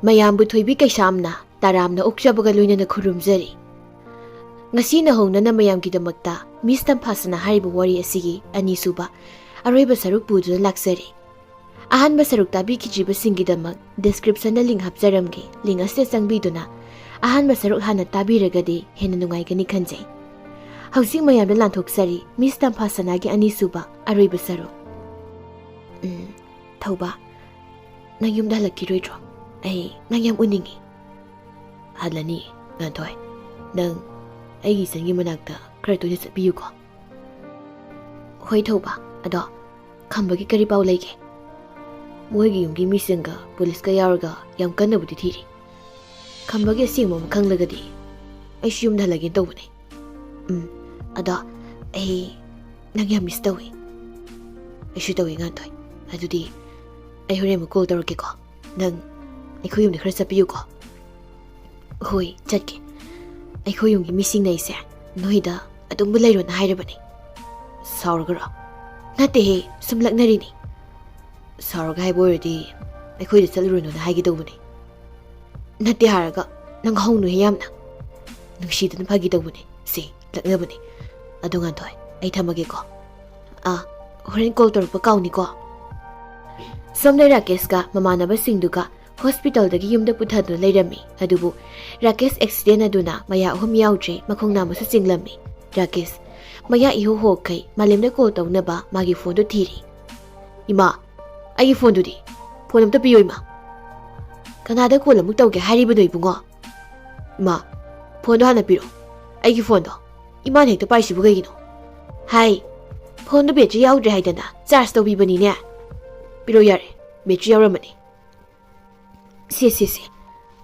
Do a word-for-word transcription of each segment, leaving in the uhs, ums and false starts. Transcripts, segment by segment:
ꯃꯌꯥꯝꯕꯨ ꯊꯣꯏꯕꯤ ꯀꯩꯁꯥꯝꯅ ꯇꯔꯥꯝꯅ ꯑꯣꯛꯆꯕꯒ ꯂꯣꯏꯅꯅ ꯈꯨꯔꯨꯝꯖꯔꯤ꯫ ꯉꯁꯤꯅ ꯍꯧꯅꯅ ꯃꯌꯥꯝꯒꯤꯗꯃꯛꯇ ꯃꯤꯁ ꯇꯝꯐꯥꯁꯅꯥ ꯍꯥꯏꯔꯤꯕ ꯋꯥꯔꯤ ꯑꯁꯤꯒꯤ ꯑꯅꯤꯁꯨꯕ, ꯑꯔꯣꯏꯕ ꯁꯔꯨꯛ ꯄꯨꯗꯨꯅ ꯂꯥꯛꯆꯔꯤ꯫ ꯑꯍꯥꯟꯕ ꯁꯔꯨꯛ ꯇꯥꯕꯤꯈꯤꯗ꯭ꯔꯤꯕꯁꯤꯡꯒꯤꯗꯃꯛ descriptionꯗ link ꯍꯥꯞꯆꯔꯝꯒꯦ꯫ Link ꯑꯁꯤꯗ ꯆꯪꯕꯤꯗꯨꯅ ꯑꯍꯥꯟꯕ ꯁꯔꯨꯛ ꯍꯥꯟꯅ ꯇꯥꯕꯤꯔꯒꯗꯤ ꯍꯦꯟꯅ ꯅꯨꯡꯉꯥꯏꯒꯅꯤ ꯈꯟꯖꯩ꯫ ꯍꯧꯖꯤꯛ ꯃꯌꯥꯝꯗ ꯂꯥꯟꯊꯣꯛꯆꯔꯤ ꯃꯤꯁ ꯇꯝꯐꯥꯁꯅꯥꯒꯤ ꯑꯅꯤꯁꯨꯕ, ꯑꯔꯣꯏꯕ ꯁꯔꯨꯛ꯫ ꯎꯝ, ꯊꯧꯕ, ꯅꯪ ꯌꯨꯝꯗ ꯍꯜꯂꯛꯈꯤꯔꯣꯏꯗ꯭ꯔꯣ? ꯑꯩ ꯅꯪ ꯌꯥꯝ ꯎꯅꯤꯡꯉꯤ꯫ ꯍꯜꯂꯅꯤ, ꯉꯥꯟꯊꯣꯏ꯫ ꯅꯪ ꯑꯩꯒꯤ ꯏꯆꯟꯒꯤ ꯃꯅꯥꯛꯇ ꯈꯔ ꯇꯣꯏꯅ ꯆꯠꯄꯤꯌꯨꯀꯣ꯫ ꯍꯣꯏ ꯊꯧꯕ, ꯑꯗꯣ ꯈꯝꯕꯒꯤ ꯀꯔꯤ ꯄꯥꯎ ꯂꯩꯒꯦ? ꯃꯣꯏꯒꯤ ꯌꯨꯝꯒꯤ ꯃꯤꯁꯤꯡꯒ ꯄꯨꯂꯤꯁꯀ ꯌꯥꯎꯔꯒ ꯌꯥꯝ ꯀꯟꯅꯕꯨꯗꯤ ꯊꯤꯔꯤ꯫ ꯈꯝꯕꯒꯤ ꯑꯁꯦꯡꯕ ꯑꯃ ꯈꯪꯂꯒꯗꯤ ꯑꯩꯁꯨ ꯌꯨꯝꯗ ꯍꯜꯂꯒꯦ ꯇꯧꯕꯅꯦ꯫ ꯎꯝ, ꯑꯗꯣ ꯑꯩ ꯅꯪ ꯌꯥꯝ ꯃꯤꯁ ꯇꯧꯏ꯫ ꯑꯩꯁꯨ ꯇꯧꯏ, ꯉꯥꯟꯊꯣꯏ꯫ ꯑꯗꯨꯗꯤ ꯑꯩ ꯍꯣꯔꯦꯟ ꯑꯃꯨꯛ ꯀꯣꯜ ꯇꯧꯔꯛꯀꯦꯀꯣ꯫ ꯅꯪ ꯑꯩꯈꯣꯏ ꯌꯨꯝꯗ ꯈꯔ ꯆꯠꯄꯤꯌꯨꯀꯣ꯫ ꯍꯣꯏ, ꯆꯠꯀꯦ꯫ ꯑꯩꯈꯣꯏ ꯌꯨꯝꯒꯤ ꯃꯤꯁꯤꯡꯅ ꯑꯩꯁꯦ ꯅꯣꯏꯗ ꯑꯗꯨꯝꯕꯨ ꯂꯩꯔꯣꯅ ꯍꯥꯏꯔꯕꯅꯦ꯫ ꯁꯥꯎꯔꯒꯔꯣ? ꯅꯠꯇꯦꯍꯦ, ꯁꯨꯝ ꯂꯛꯅꯔꯤꯅꯤ꯫ ꯁꯥꯎꯔꯒ ꯍꯥꯏꯕ ꯑꯣꯏꯔꯗꯤ ꯑꯩꯈꯣꯏꯗ ꯆꯠꯂꯨꯔꯅꯨꯅ ꯍꯥꯏꯒꯦ ꯇꯧꯕꯅꯦ꯫ ꯅꯠꯇꯦ ꯍꯥꯏꯔꯒ ꯅꯪ ꯍꯧꯅꯨꯍꯦ ꯌꯥꯝꯅ꯫ ꯅꯨꯡꯁꯤꯗꯅ ꯐꯥꯒꯤ ꯇꯧꯕꯅꯦ꯫ ꯁꯦ, ꯂꯛꯅꯕꯅꯦ꯫ ꯑꯗꯣ ꯉꯥꯟꯊꯣꯏ, ꯑꯩ ꯊꯝꯃꯒꯦꯀꯣ꯫ ꯑꯥ, ꯍꯣꯔꯦꯟ ꯀꯣꯜ ꯇꯧꯔꯛꯄ ꯀꯥꯎꯅꯤꯀꯣ꯫ ꯁꯣꯝꯗ ꯔꯥꯀꯦꯁꯀ ꯃꯃꯥꯟꯅꯕꯁꯤꯡꯗꯨꯒ ꯍꯣꯁꯄꯤꯇꯥꯜꯗꯒꯤ ꯌꯨꯝꯗ ꯄꯨꯊꯗꯨꯅ ꯂꯩꯔꯝꯃꯤ꯫ ꯑꯗꯨꯕꯨ ꯔꯥꯀꯦꯁ ꯑꯦꯛꯁꯤꯗꯦꯟ ꯑꯗꯨꯅ ꯃꯌꯥ ꯑꯍꯨꯝ ꯌꯥꯎꯗ꯭ꯔꯦ, ꯃꯈꯣꯡ ꯅꯥꯝꯃꯁꯨ ꯆꯤꯡꯂꯝꯃꯤ꯫ ꯔꯥꯀꯦꯁ ꯃꯌꯥ ꯏꯍꯣ ꯍꯣꯈꯩ ꯃꯥꯂꯦꯝꯗ ꯀꯣꯜ ꯇꯧꯅꯕ ꯃꯥꯒꯤ ꯐꯣꯟꯗꯨ ꯊꯤꯔꯤ꯫ "ꯏꯃꯥ, ꯑꯩꯒꯤ ꯐꯣꯟꯗꯨꯗꯤ? ꯐꯣꯟ ꯑꯝꯇ ꯄꯤꯌꯣ, ꯏꯃꯥ꯫" "ꯀꯅꯥꯗ ꯀꯣꯜ ꯑꯃꯨꯛ ꯇꯧꯒꯦ ꯍꯥꯏꯔꯤꯕꯅꯣ, ꯏꯕꯨꯡꯉꯣ?" "ꯏꯃꯥ, ꯐꯣꯟꯗꯣ ꯍꯥꯟꯅ ꯄꯤꯔꯣ, ꯑꯩꯒꯤ ꯐꯣꯟꯗꯣ꯫ ꯏꯃꯥꯅ ꯍꯦꯛꯇ ꯄꯥꯏꯁꯤꯕꯨ ꯀꯩꯒꯤꯅꯣ?" "ꯍꯥꯏ, ꯐꯣꯟꯗꯣ ꯕꯦꯇ꯭ꯔꯤ ꯌꯥꯎꯗ꯭ꯔꯦ ꯍꯥꯏꯗꯅ ꯆꯥꯔꯖ ꯇꯧꯕꯤꯕꯅꯤꯅꯦ꯫ ꯄꯤꯔꯣ ꯌꯥꯔꯦ, ꯕꯦꯇ꯭ꯔꯤ ꯌꯥꯎꯔꯝꯃꯅꯤ꯫" "ꯁꯦ, ꯁꯦ, ꯁꯦ,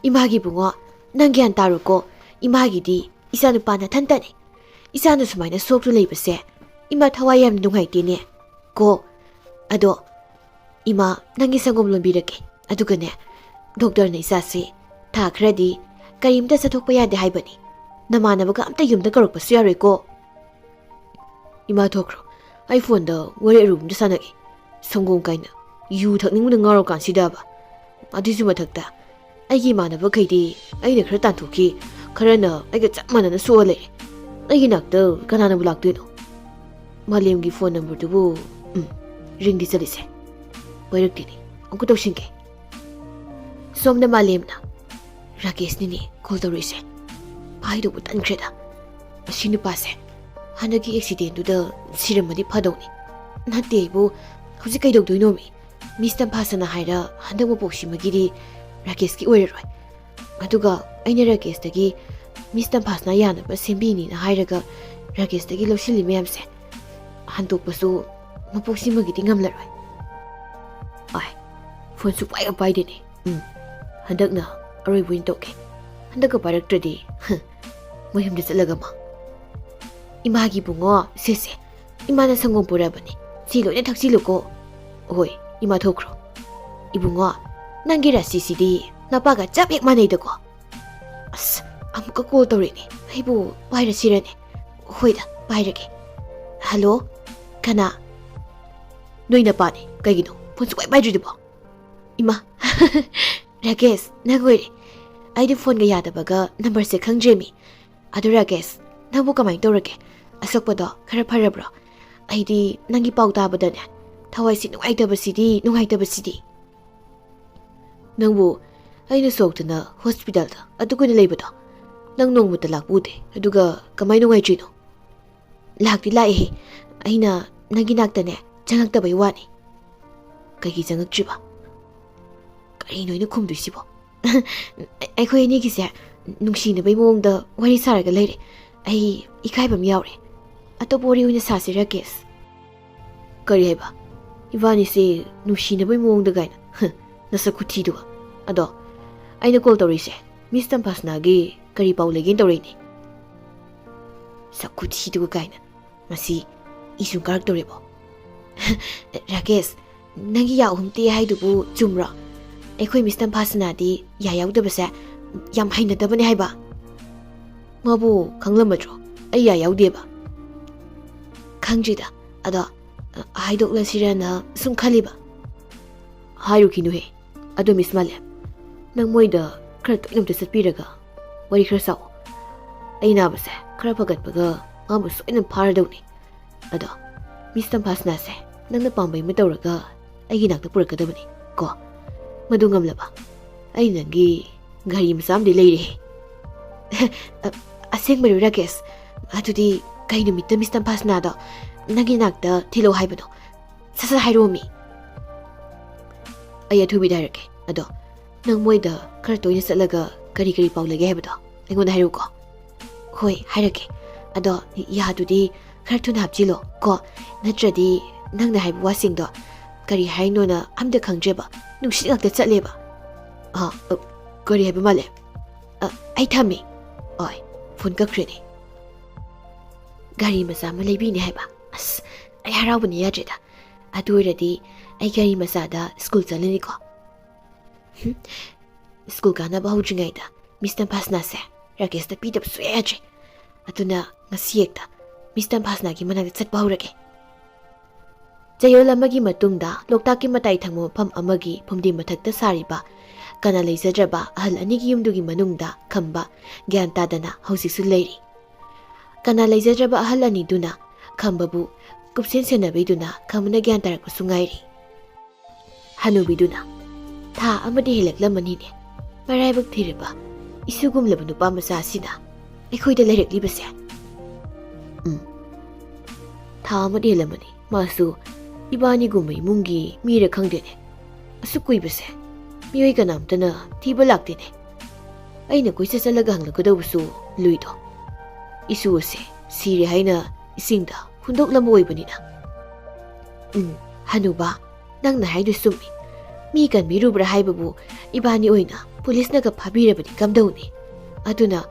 ꯏꯃꯥꯒꯤ ꯏꯕꯨꯡꯉꯣ, ꯅꯪ ꯒ꯭ꯌꯥꯟ ꯇꯥꯔꯣꯀꯣ꯫ ꯏꯃꯥꯒꯤꯗꯤ ꯏꯆꯥꯅꯨꯄꯥ ꯅꯊꯟꯇꯅꯦ꯫ ꯏꯆꯥꯅ ꯁꯨꯃꯥꯏꯅ ꯁꯣꯛꯇꯨ ꯂꯩꯕꯁꯦ ꯏꯃꯥ ꯊꯋꯥꯏ ꯌꯥꯝ ꯅꯨꯡꯉꯥꯏꯇꯦꯅꯦ ꯀꯣ꯫ ꯑꯗꯣ ꯏꯃꯥ, ꯅꯪꯒꯤ ꯁꯪꯒꯣꯝ ꯂꯣꯟꯕꯤꯔꯛꯀꯦ꯫ ꯑꯗꯨꯒꯅꯦ, ꯗꯣꯛꯇꯔꯅ ꯏꯆꯥꯁꯦ ꯊꯥ ꯈꯔꯗꯤ ꯀꯔꯤꯝꯇ ꯆꯠꯊꯣꯛꯄ ꯌꯥꯗꯦ ꯍꯥꯏꯕꯅꯤ꯫ ꯅꯃꯥꯟꯅꯕꯒ ꯑꯝꯇ ꯌꯨꯝꯗ ꯀꯧꯔꯛꯄꯁꯨ ꯌꯥꯔꯣꯏꯀꯣ꯫" "ꯏꯃꯥ, ꯊꯣꯛꯈ꯭ꯔꯣ, ꯑꯩ ꯐꯣꯟꯗ ꯋꯥꯔꯤ ꯑꯔꯨꯕ ꯑꯝꯇ ꯁꯥꯟꯅꯒꯦ꯫ ꯁꯪꯒꯣꯝ ꯀꯥꯏꯅ ꯌꯨ ꯊꯛꯅꯤꯡꯕꯅ ꯉꯥꯎꯔꯀꯥꯟꯁꯤꯗꯕ꯫ ꯑꯗꯨꯏꯁꯨ ꯃꯊꯛꯇ ꯑꯩꯒꯤ ꯏꯃꯥꯟꯅꯕꯈꯩꯗꯤ ꯑꯩꯅ ꯈꯔ ꯇꯥꯟꯊꯣꯛꯈꯤ, ꯈꯔꯅ ꯑꯩꯒ ꯆꯞ ꯃꯥꯟꯅꯅ ꯁꯣꯛꯑ ꯂꯩꯔꯦ꯫ ꯑꯩꯒꯤ ꯅꯥꯛꯇ ꯀꯅꯥꯅꯕꯨ ꯂꯥꯛꯇꯣꯏꯅꯣ? ꯃꯥꯂꯦꯝꯒꯤ ꯐꯣꯟ ꯅꯝꯕꯔꯗꯨꯕꯨ, ꯎꯝ, ꯔꯤꯡꯗꯤ ꯆꯠꯂꯤꯁꯦ꯫ ꯄꯥꯏꯔꯛꯇꯦꯅꯦ꯫ ꯑꯃꯨꯛꯀ ꯇꯧꯁꯤꯟꯒꯦ꯫ ꯁꯣꯝꯗ ꯃꯥꯂꯦꯝꯅ, "ꯔꯥꯀꯦꯁꯅꯤꯅꯦ ꯀꯣꯜ ꯇꯧꯔꯛꯏꯁꯦ꯫ ꯍꯥꯏꯗꯧꯕ ꯇꯟꯈ꯭ꯔꯦꯗ꯫ ꯑꯁꯤ ꯅꯨꯄꯥꯁꯦ ꯍꯟꯗꯛꯀꯤ ꯑꯦꯛꯁꯤꯗꯦꯟꯗꯨꯗ ꯁꯤꯔꯝꯃꯗꯤ ꯐꯗꯧꯅꯤ꯫ ꯅꯠꯇꯦ ꯑꯩꯕꯨ, ꯍꯧꯖꯤꯛ ꯀꯩꯗꯧꯗꯣꯏꯅꯣꯃꯤ? ꯃꯤꯁ ꯇꯝꯐꯥꯁꯅ ꯍꯥꯏꯔ ꯍꯟꯗꯛ ꯃꯄꯣꯛꯁꯤꯃꯒꯤꯗꯤ ꯔꯥꯀꯦꯁꯀꯤ ꯑꯣꯏꯔꯔꯣꯏ꯫ ꯑꯗꯨꯒ ꯑꯩꯅ ꯔꯥꯀꯦꯁꯇꯒꯤ ꯃꯤꯁ ꯇꯝꯐꯥꯁꯅ ꯌꯥꯅꯕ ꯁꯦꯝꯕꯤꯅꯤꯅ ꯍꯥꯏꯔꯒ ꯔꯥꯀꯦꯁꯇꯒꯤ ꯂꯧꯁꯤꯜꯂꯤ ꯃꯌꯥꯝꯁꯦ ꯍꯟꯗꯣꯛꯄꯁꯨ ꯃꯄꯣꯛꯁꯤꯃꯒꯤꯗꯤ ꯉꯝꯂꯔꯣꯏ꯫ ꯑꯥꯏ, ꯐꯣꯟꯁꯨ ꯄꯥꯏꯒ ꯄꯥꯏꯗꯦꯅꯦ꯫ ꯎꯝ, ꯍꯟꯗꯛꯅ ꯑꯔꯣꯏꯕ ꯑꯣꯏꯅ ꯇꯧꯒꯦ꯫ ꯍꯟꯗꯛꯀ ꯄꯥꯏꯔꯛꯇ꯭ꯔꯗꯤ, ꯍ, ꯃꯌꯨꯝꯗ ꯆꯠꯂꯒ ꯃꯥ, "ꯏꯃꯥꯒꯤ ꯏꯕꯨꯡꯉꯣ, ꯁꯦ ꯁꯦ, ꯏꯃꯥꯅ ꯁꯪꯒꯣꯝ ꯄꯨꯔꯛꯑꯕꯅꯦ, ꯁꯤ ꯂꯣꯏꯅ ꯊꯛꯆꯤꯜꯂꯨꯀꯣ"꯫ "ꯍꯣꯏ, ꯏꯃꯥ ꯊꯣꯛꯈ꯭ꯔꯣ"꯫ "ꯏꯕꯨꯡꯉꯣ, ꯅꯪꯒꯤ ꯔꯥꯁꯤꯁꯤꯗꯤ ꯅꯄꯥꯒ ꯆꯞ ꯍꯦꯛ ꯃꯥꯟꯅꯩꯗꯀꯣ"꯫ ꯑꯁ, ꯑꯃꯨꯛꯀ ꯀꯣꯜ ꯇꯧꯔꯛꯑꯦꯅꯦ꯫ ꯑꯩꯕꯨ ꯄꯥꯏꯔꯁꯤꯔꯅꯦ? ꯍꯣꯏꯗ, ꯄꯥꯏꯔꯒꯦ꯫ "ꯍꯜꯂꯣ? ꯀꯅꯥ?" "ꯅꯣꯏ ꯅꯄꯥꯅꯦ꯫ ꯀꯩꯒꯤꯅꯣ ꯐꯣꯟ ꯁꯨꯡꯄꯥꯏ ꯄꯥꯏꯗ꯭ꯔꯤꯗꯨꯕꯣ?" "ꯏꯃꯥ, ꯔꯥꯀꯦꯁ, ꯅꯪ ꯑꯣꯏꯔꯦ꯫ ꯑꯩꯗꯤ ꯐꯣꯟꯒ ꯌꯥꯗꯕꯒ ꯅꯝꯕꯔꯁꯦ ꯈꯪꯗ꯭ꯔꯦꯃꯤ꯫ ꯑꯗꯨ ꯔꯥꯀꯦꯁ, ꯅꯪꯕꯨ ꯀꯃꯥꯏꯅ ꯇꯧꯔꯒꯦ? ꯑꯁꯣꯛꯄꯗꯣ ꯈꯔ ꯐꯔꯕ꯭ꯔꯣ? ꯑꯩꯗꯤ ꯅꯪꯒꯤ ꯄꯥꯎ ꯇꯥꯕꯗꯅꯦ, ꯊꯋꯥꯏꯁꯤ ꯅꯨꯡꯉꯥꯏꯇꯕꯁꯤꯗꯤ, ꯅꯨꯡꯉꯥꯏꯇꯕꯁꯤꯗꯤ"꯫ "ꯅꯪꯕꯨ ꯑꯩꯅ ꯁꯣꯛꯇꯅ ꯍꯣꯁꯄꯤꯇꯥꯜꯗ ꯑꯗꯨ ꯀꯨꯏꯅ ꯂꯩꯕꯗꯣ ꯅꯪ ꯅꯣꯡꯃꯇ ꯂꯥꯛꯄ ꯎꯗꯦ꯫ ꯑꯗꯨꯒ ꯀꯃꯥꯏ ꯅꯨꯡꯉꯥꯏꯇ꯭ꯔꯤꯅꯣ?" "ꯂꯥꯛꯇꯤ ꯂꯥꯛꯑꯦꯍꯦ꯫ ꯑꯩꯅ ꯅꯪꯒꯤ ꯅꯥꯛꯇꯅꯦ ꯆꯪꯉꯛꯇꯕꯩ ꯋꯥꯅꯤ"꯫ "ꯀꯩꯒꯤ ꯆꯪꯉꯛꯇ꯭ꯔꯤꯕ? ꯀꯔꯤꯅꯣ ꯑꯩꯅ ꯈꯨꯝꯗꯣꯏꯁꯤꯕꯣ?" "ꯑꯩꯈꯣꯏ ꯑꯅꯤꯒꯤꯁꯦ ꯅꯨꯡꯁꯤꯅꯕꯩ ꯃꯑꯣꯡꯗ ꯋꯥꯔꯤ ꯁꯥꯔꯒ ꯂꯩꯔꯦ꯫ ꯑꯩ ꯏꯀꯥꯏꯕ ꯑꯃ ꯌꯥꯎꯔꯦ꯫ ꯑꯇꯣꯞꯄ ꯋꯥꯔꯤ ꯑꯣꯏꯅ ꯁꯥꯁꯤ ꯔꯥꯀꯦꯁ"꯫ "ꯀꯔꯤ ꯍꯥꯏꯕ? ꯏꯕꯥꯅꯤꯁꯦ ꯅꯨꯡꯁꯤꯅꯕꯩ ꯃꯑꯣꯡꯗ ꯀꯥꯏꯅ? ꯍ, ꯅꯁꯛ ꯈꯨꯊꯤꯗꯨꯒ꯫ ꯑꯗꯣ, ꯑꯩꯅ ꯀꯣꯜ ꯇꯧꯔꯛꯏꯁꯦ ꯃꯤꯁ ꯇꯝꯐꯥꯁꯅꯥꯒꯤ ꯀꯔꯤ ꯄꯥꯎ ꯂꯩꯒꯦꯅ ꯇꯧꯔꯛꯏꯅꯦ"꯫ "ꯁꯛ ꯈꯨꯊꯤꯗꯨꯒ" ꯀꯥꯏꯅ꯫ ꯃꯁꯤ ꯏꯁꯨ ꯀꯥꯔꯛꯇꯧꯔꯦꯕꯣ꯫ "ꯔꯥꯀꯦꯁ, ꯅꯪꯒꯤ ꯌꯥ ꯑꯍꯨꯝ ꯇꯦꯛꯑꯦ ꯍꯥꯏꯗꯨꯕꯨ ꯆꯨꯝꯕ꯭ꯔꯣ? ꯑꯩꯈꯣꯏ ꯃꯤꯁ ꯇꯝꯐꯥꯁꯅꯥꯗꯤ ꯌꯥ ꯌꯥꯎꯗꯕꯁꯦ ꯌꯥꯝ ꯍꯩꯅꯗꯕꯅꯦ ꯍꯥꯏꯕ"꯫ "ꯃꯥꯕꯨ ꯈꯪꯂꯝꯃꯗ꯭ꯔꯣ ꯑꯩ ꯌꯥ ꯌꯥꯎꯗꯦꯕ?" "ꯈꯪꯗ꯭ꯔꯤꯗ꯫ ꯑꯗꯣ, ꯑ, ꯍꯥꯏꯗꯣꯛꯂꯁꯤꯔꯅ ꯁꯨꯝ ꯈꯜꯂꯤꯕ"꯫ "ꯍꯥꯏꯔꯨꯈꯤꯅꯨꯍꯦ꯫ ꯑꯗꯣ ꯃꯤꯁ ꯃꯥꯂꯦꯝ, ꯅꯪ ꯃꯣꯏꯗ ꯈꯔ ꯇꯣꯏꯅ ꯑꯝꯇ ꯆꯠꯄꯤꯔꯒ ꯋꯥꯔꯤ ꯈꯔ ꯁꯥꯎ꯫ ꯑꯩ ꯅꯥꯕꯁꯦ ꯈꯔ ꯐꯒꯠꯄꯒ ꯃꯥꯕꯨ ꯁꯣꯏꯗꯅ ꯐꯥꯔꯗꯧꯅꯤ꯫ ꯑꯗꯣ ꯃꯤꯁ ꯇꯝꯐꯥꯁꯅꯥꯁꯦ ꯅꯪꯅ ꯄꯥꯝꯕꯩ ꯑꯃ ꯇꯧꯔꯒ ꯑꯩꯒꯤ ꯅꯥꯛꯇ ꯄꯨꯔꯛꯀꯗꯕꯅꯤ ꯀꯣ꯫ ꯃꯗꯨ ꯉꯝꯂꯕ ꯑꯩ ꯅꯪꯒꯤ ꯒꯥꯔꯤ ꯃꯆꯥ ꯑꯃꯗꯤ ꯂꯩꯔꯦ꯫ ꯑ-, ꯑꯁꯦꯡꯕꯩꯔꯣ ꯔꯥꯀꯦꯁ? ꯑꯗꯨꯗꯤ ꯀꯩ ꯅꯨꯃꯤꯠꯇ ꯃꯤꯁ ꯇꯝꯐꯥꯁꯅꯥꯗꯣ ꯅꯪꯒꯤ ꯅꯥꯛꯇ ꯊꯤꯜꯂꯛꯑꯣ ꯍꯥꯏꯕꯅꯣ? ꯁꯠ ꯁꯠ ꯍꯥꯏꯔꯛꯑꯣꯃꯤ꯫ ꯑꯩ ꯑꯊꯨꯕꯤꯗ ꯍꯥꯏꯔꯛꯀꯦ꯫ ꯑꯗꯣ ꯅꯪ ꯃꯣꯏꯗ ꯈꯔ ꯇꯣꯏꯅ ꯆꯠꯂꯒ ꯀꯔꯤ ꯀꯔꯤ ꯄꯥꯎ ꯂꯩꯒꯦ ꯍꯥꯏꯕꯗꯣ ꯑꯩꯉꯣꯟꯗ ꯍꯥꯏꯔꯛꯎꯀꯣ꯫ ꯍꯣꯏ, ꯍꯥꯏꯔꯛꯀꯦ꯫ ꯑꯗꯣ ꯌꯥꯗꯨꯗꯤ ꯈꯔ ꯊꯨꯅ ꯍꯥꯞꯆꯤꯜꯂꯣ ꯀꯣ, ꯅꯠꯇ꯭ꯔꯗꯤ ꯅꯪꯅ ꯍꯥꯏꯕ ꯋꯥꯁꯤꯡꯗꯣ ꯀꯔꯤ ꯍꯥꯏꯅꯣꯅ ꯑꯝꯇ ꯈꯪꯗ꯭ꯔꯦꯕ, ꯅꯨꯡꯁꯤꯠ ꯉꯥꯛꯇ ꯆꯠꯂꯦꯕ꯫ ꯑ, ꯑ, ꯀꯔꯤ ꯍꯥꯏꯕ ꯃꯥꯜꯂꯦ? ꯑ, ꯑꯩ ꯊꯝꯃꯤ꯫ ꯍꯣꯏ, ꯐꯣꯟ ꯀꯛꯈ꯭ꯔꯦꯅꯦ꯫ ꯒꯥꯔꯤ ꯃꯆꯥ ꯑꯃ ꯂꯩꯕꯤꯅꯦ ꯍꯥꯏꯕ꯫ ꯑꯁ, ꯑꯩ ꯍꯔꯥꯎꯕꯅ ꯌꯥꯗ꯭ꯔꯦꯗ꯫ ꯑꯗꯨ ꯑꯣꯏꯔꯗꯤ ꯑꯩ ꯒꯥꯔꯤ ꯃꯆꯥꯗ ꯁ꯭ꯀꯨꯜ ꯆꯠꯂꯅꯤꯀꯣ꯫ ꯍꯨꯝ, ꯁ꯭ꯀꯨꯜ ꯀꯥꯅꯕ ꯍꯧꯗ꯭ꯔꯤꯉꯩꯗ ꯃꯤꯁ ꯇꯝꯐꯥꯁꯅꯥꯁꯦ ꯔꯥꯀꯦꯁꯇ ꯄꯤꯗꯕ ꯁꯨꯡꯌꯥ ꯌꯥꯗ꯭ꯔꯦ꯫ ꯑꯗꯨꯅ ꯉꯁꯤ ꯍꯦꯛꯇ ꯃꯤꯁ ꯇꯝꯐꯥꯁꯅꯥꯒꯤ ꯃꯅꯥꯛꯇ ꯆꯠꯄ ꯍꯧꯔꯒꯦ꯫ ꯆꯌꯣꯜ ꯑꯃꯒꯤ ꯃꯇꯨꯡꯗ ꯂꯣꯛꯇꯥꯛꯀꯤ ꯃꯇꯥꯏ ꯊꯪꯕ ꯃꯐꯝ ꯑꯃꯒꯤ ꯐꯨꯝꯗꯤ ꯃꯊꯛꯇ ꯁꯥꯔꯤꯕ ꯀꯅꯥ ꯂꯩꯖꯗ꯭ꯔꯕ ꯑꯍꯜ ꯑꯅꯤꯒꯤ ꯌꯨꯝꯗꯨꯒꯤ ꯃꯅꯨꯡꯗ ꯈꯝꯕ ꯒ꯭ꯌꯥꯟ ꯇꯥꯗꯅ ꯍꯧꯖꯤꯛꯁꯨ ꯂꯩꯔꯤ꯫ ꯀꯅꯥ ꯂꯩꯖꯗ꯭ꯔꯕ ꯑꯍꯜ ꯑꯅꯤꯗꯨꯅ ꯈꯝꯕꯕꯨ ꯀꯨꯞꯁꯦꯟ ꯁꯦꯟꯅꯕꯤꯗꯨꯅ ꯈꯝꯕꯅ ꯒ꯭ꯌꯥꯟ ꯇꯥꯔꯛꯄꯁꯨ ꯉꯥꯏꯔꯤ꯫ ꯍꯅꯨꯕꯤꯗꯨꯅ, "ꯊꯥ ꯑꯃꯗꯤ ꯍꯦꯜꯂꯛꯂꯝꯃꯅꯤꯅꯦ, ꯃꯔꯥꯏꯕꯛ ꯊꯤꯔꯕ ꯏꯁꯨꯒꯨꯝꯂꯕ ꯅꯨꯄꯥ ꯃꯆꯥ ꯑꯁꯤꯅ ꯑꯩꯈꯣꯏꯗ ꯂꯩꯔꯛꯂꯤꯕꯁꯦ?" "ꯎꯝ, ꯊꯥ ꯑꯃꯗꯤ ꯍꯦꯜꯂꯝꯃꯅꯤ꯫ ꯃꯥꯁꯨ ꯏꯕꯥꯅꯤꯒꯨꯝꯕ ꯏꯃꯨꯡꯒꯤ ꯃꯤꯔ ꯈꯪꯗꯦꯅꯦ꯫ ꯑꯁꯨꯛ ꯀꯨꯏꯕꯁꯦ ꯃꯤꯑꯣꯏ ꯀꯅꯥꯝꯇꯅ ꯊꯤꯕ ꯂꯥꯛꯇꯦꯅꯦ꯫ ꯑꯩꯅ ꯀꯣꯏꯆꯠ ꯆꯠꯂꯒ ꯍꯪꯂꯛꯀꯗꯧꯕꯁꯨ ꯂꯨꯏꯗꯣ꯫ ꯏꯁꯨ ꯑꯁꯦ ꯁꯤꯔꯦ ꯍꯥꯏꯅ ꯏꯁꯤꯡꯗ ꯍꯨꯟꯗꯣꯛꯂꯝꯕ ꯑꯣꯏꯕꯅꯤꯅ꯫" "ꯎꯝ, ꯍꯅꯨꯕ, ꯅꯪꯅ ꯍꯥꯏꯗꯨ ꯆꯨꯝꯃꯤ꯫ ꯃꯤ ꯀꯟꯕꯤꯔꯨꯕ꯭ꯔꯥ ꯍꯥꯏꯕꯕꯨ ꯏꯕꯥꯅꯤ ꯑꯣꯏꯅ ꯄꯨꯂꯤꯁꯅꯒ ꯐꯥꯕꯤꯔꯕꯗꯤ ꯀꯝꯗꯧꯅꯤ? ꯑꯗꯨꯅ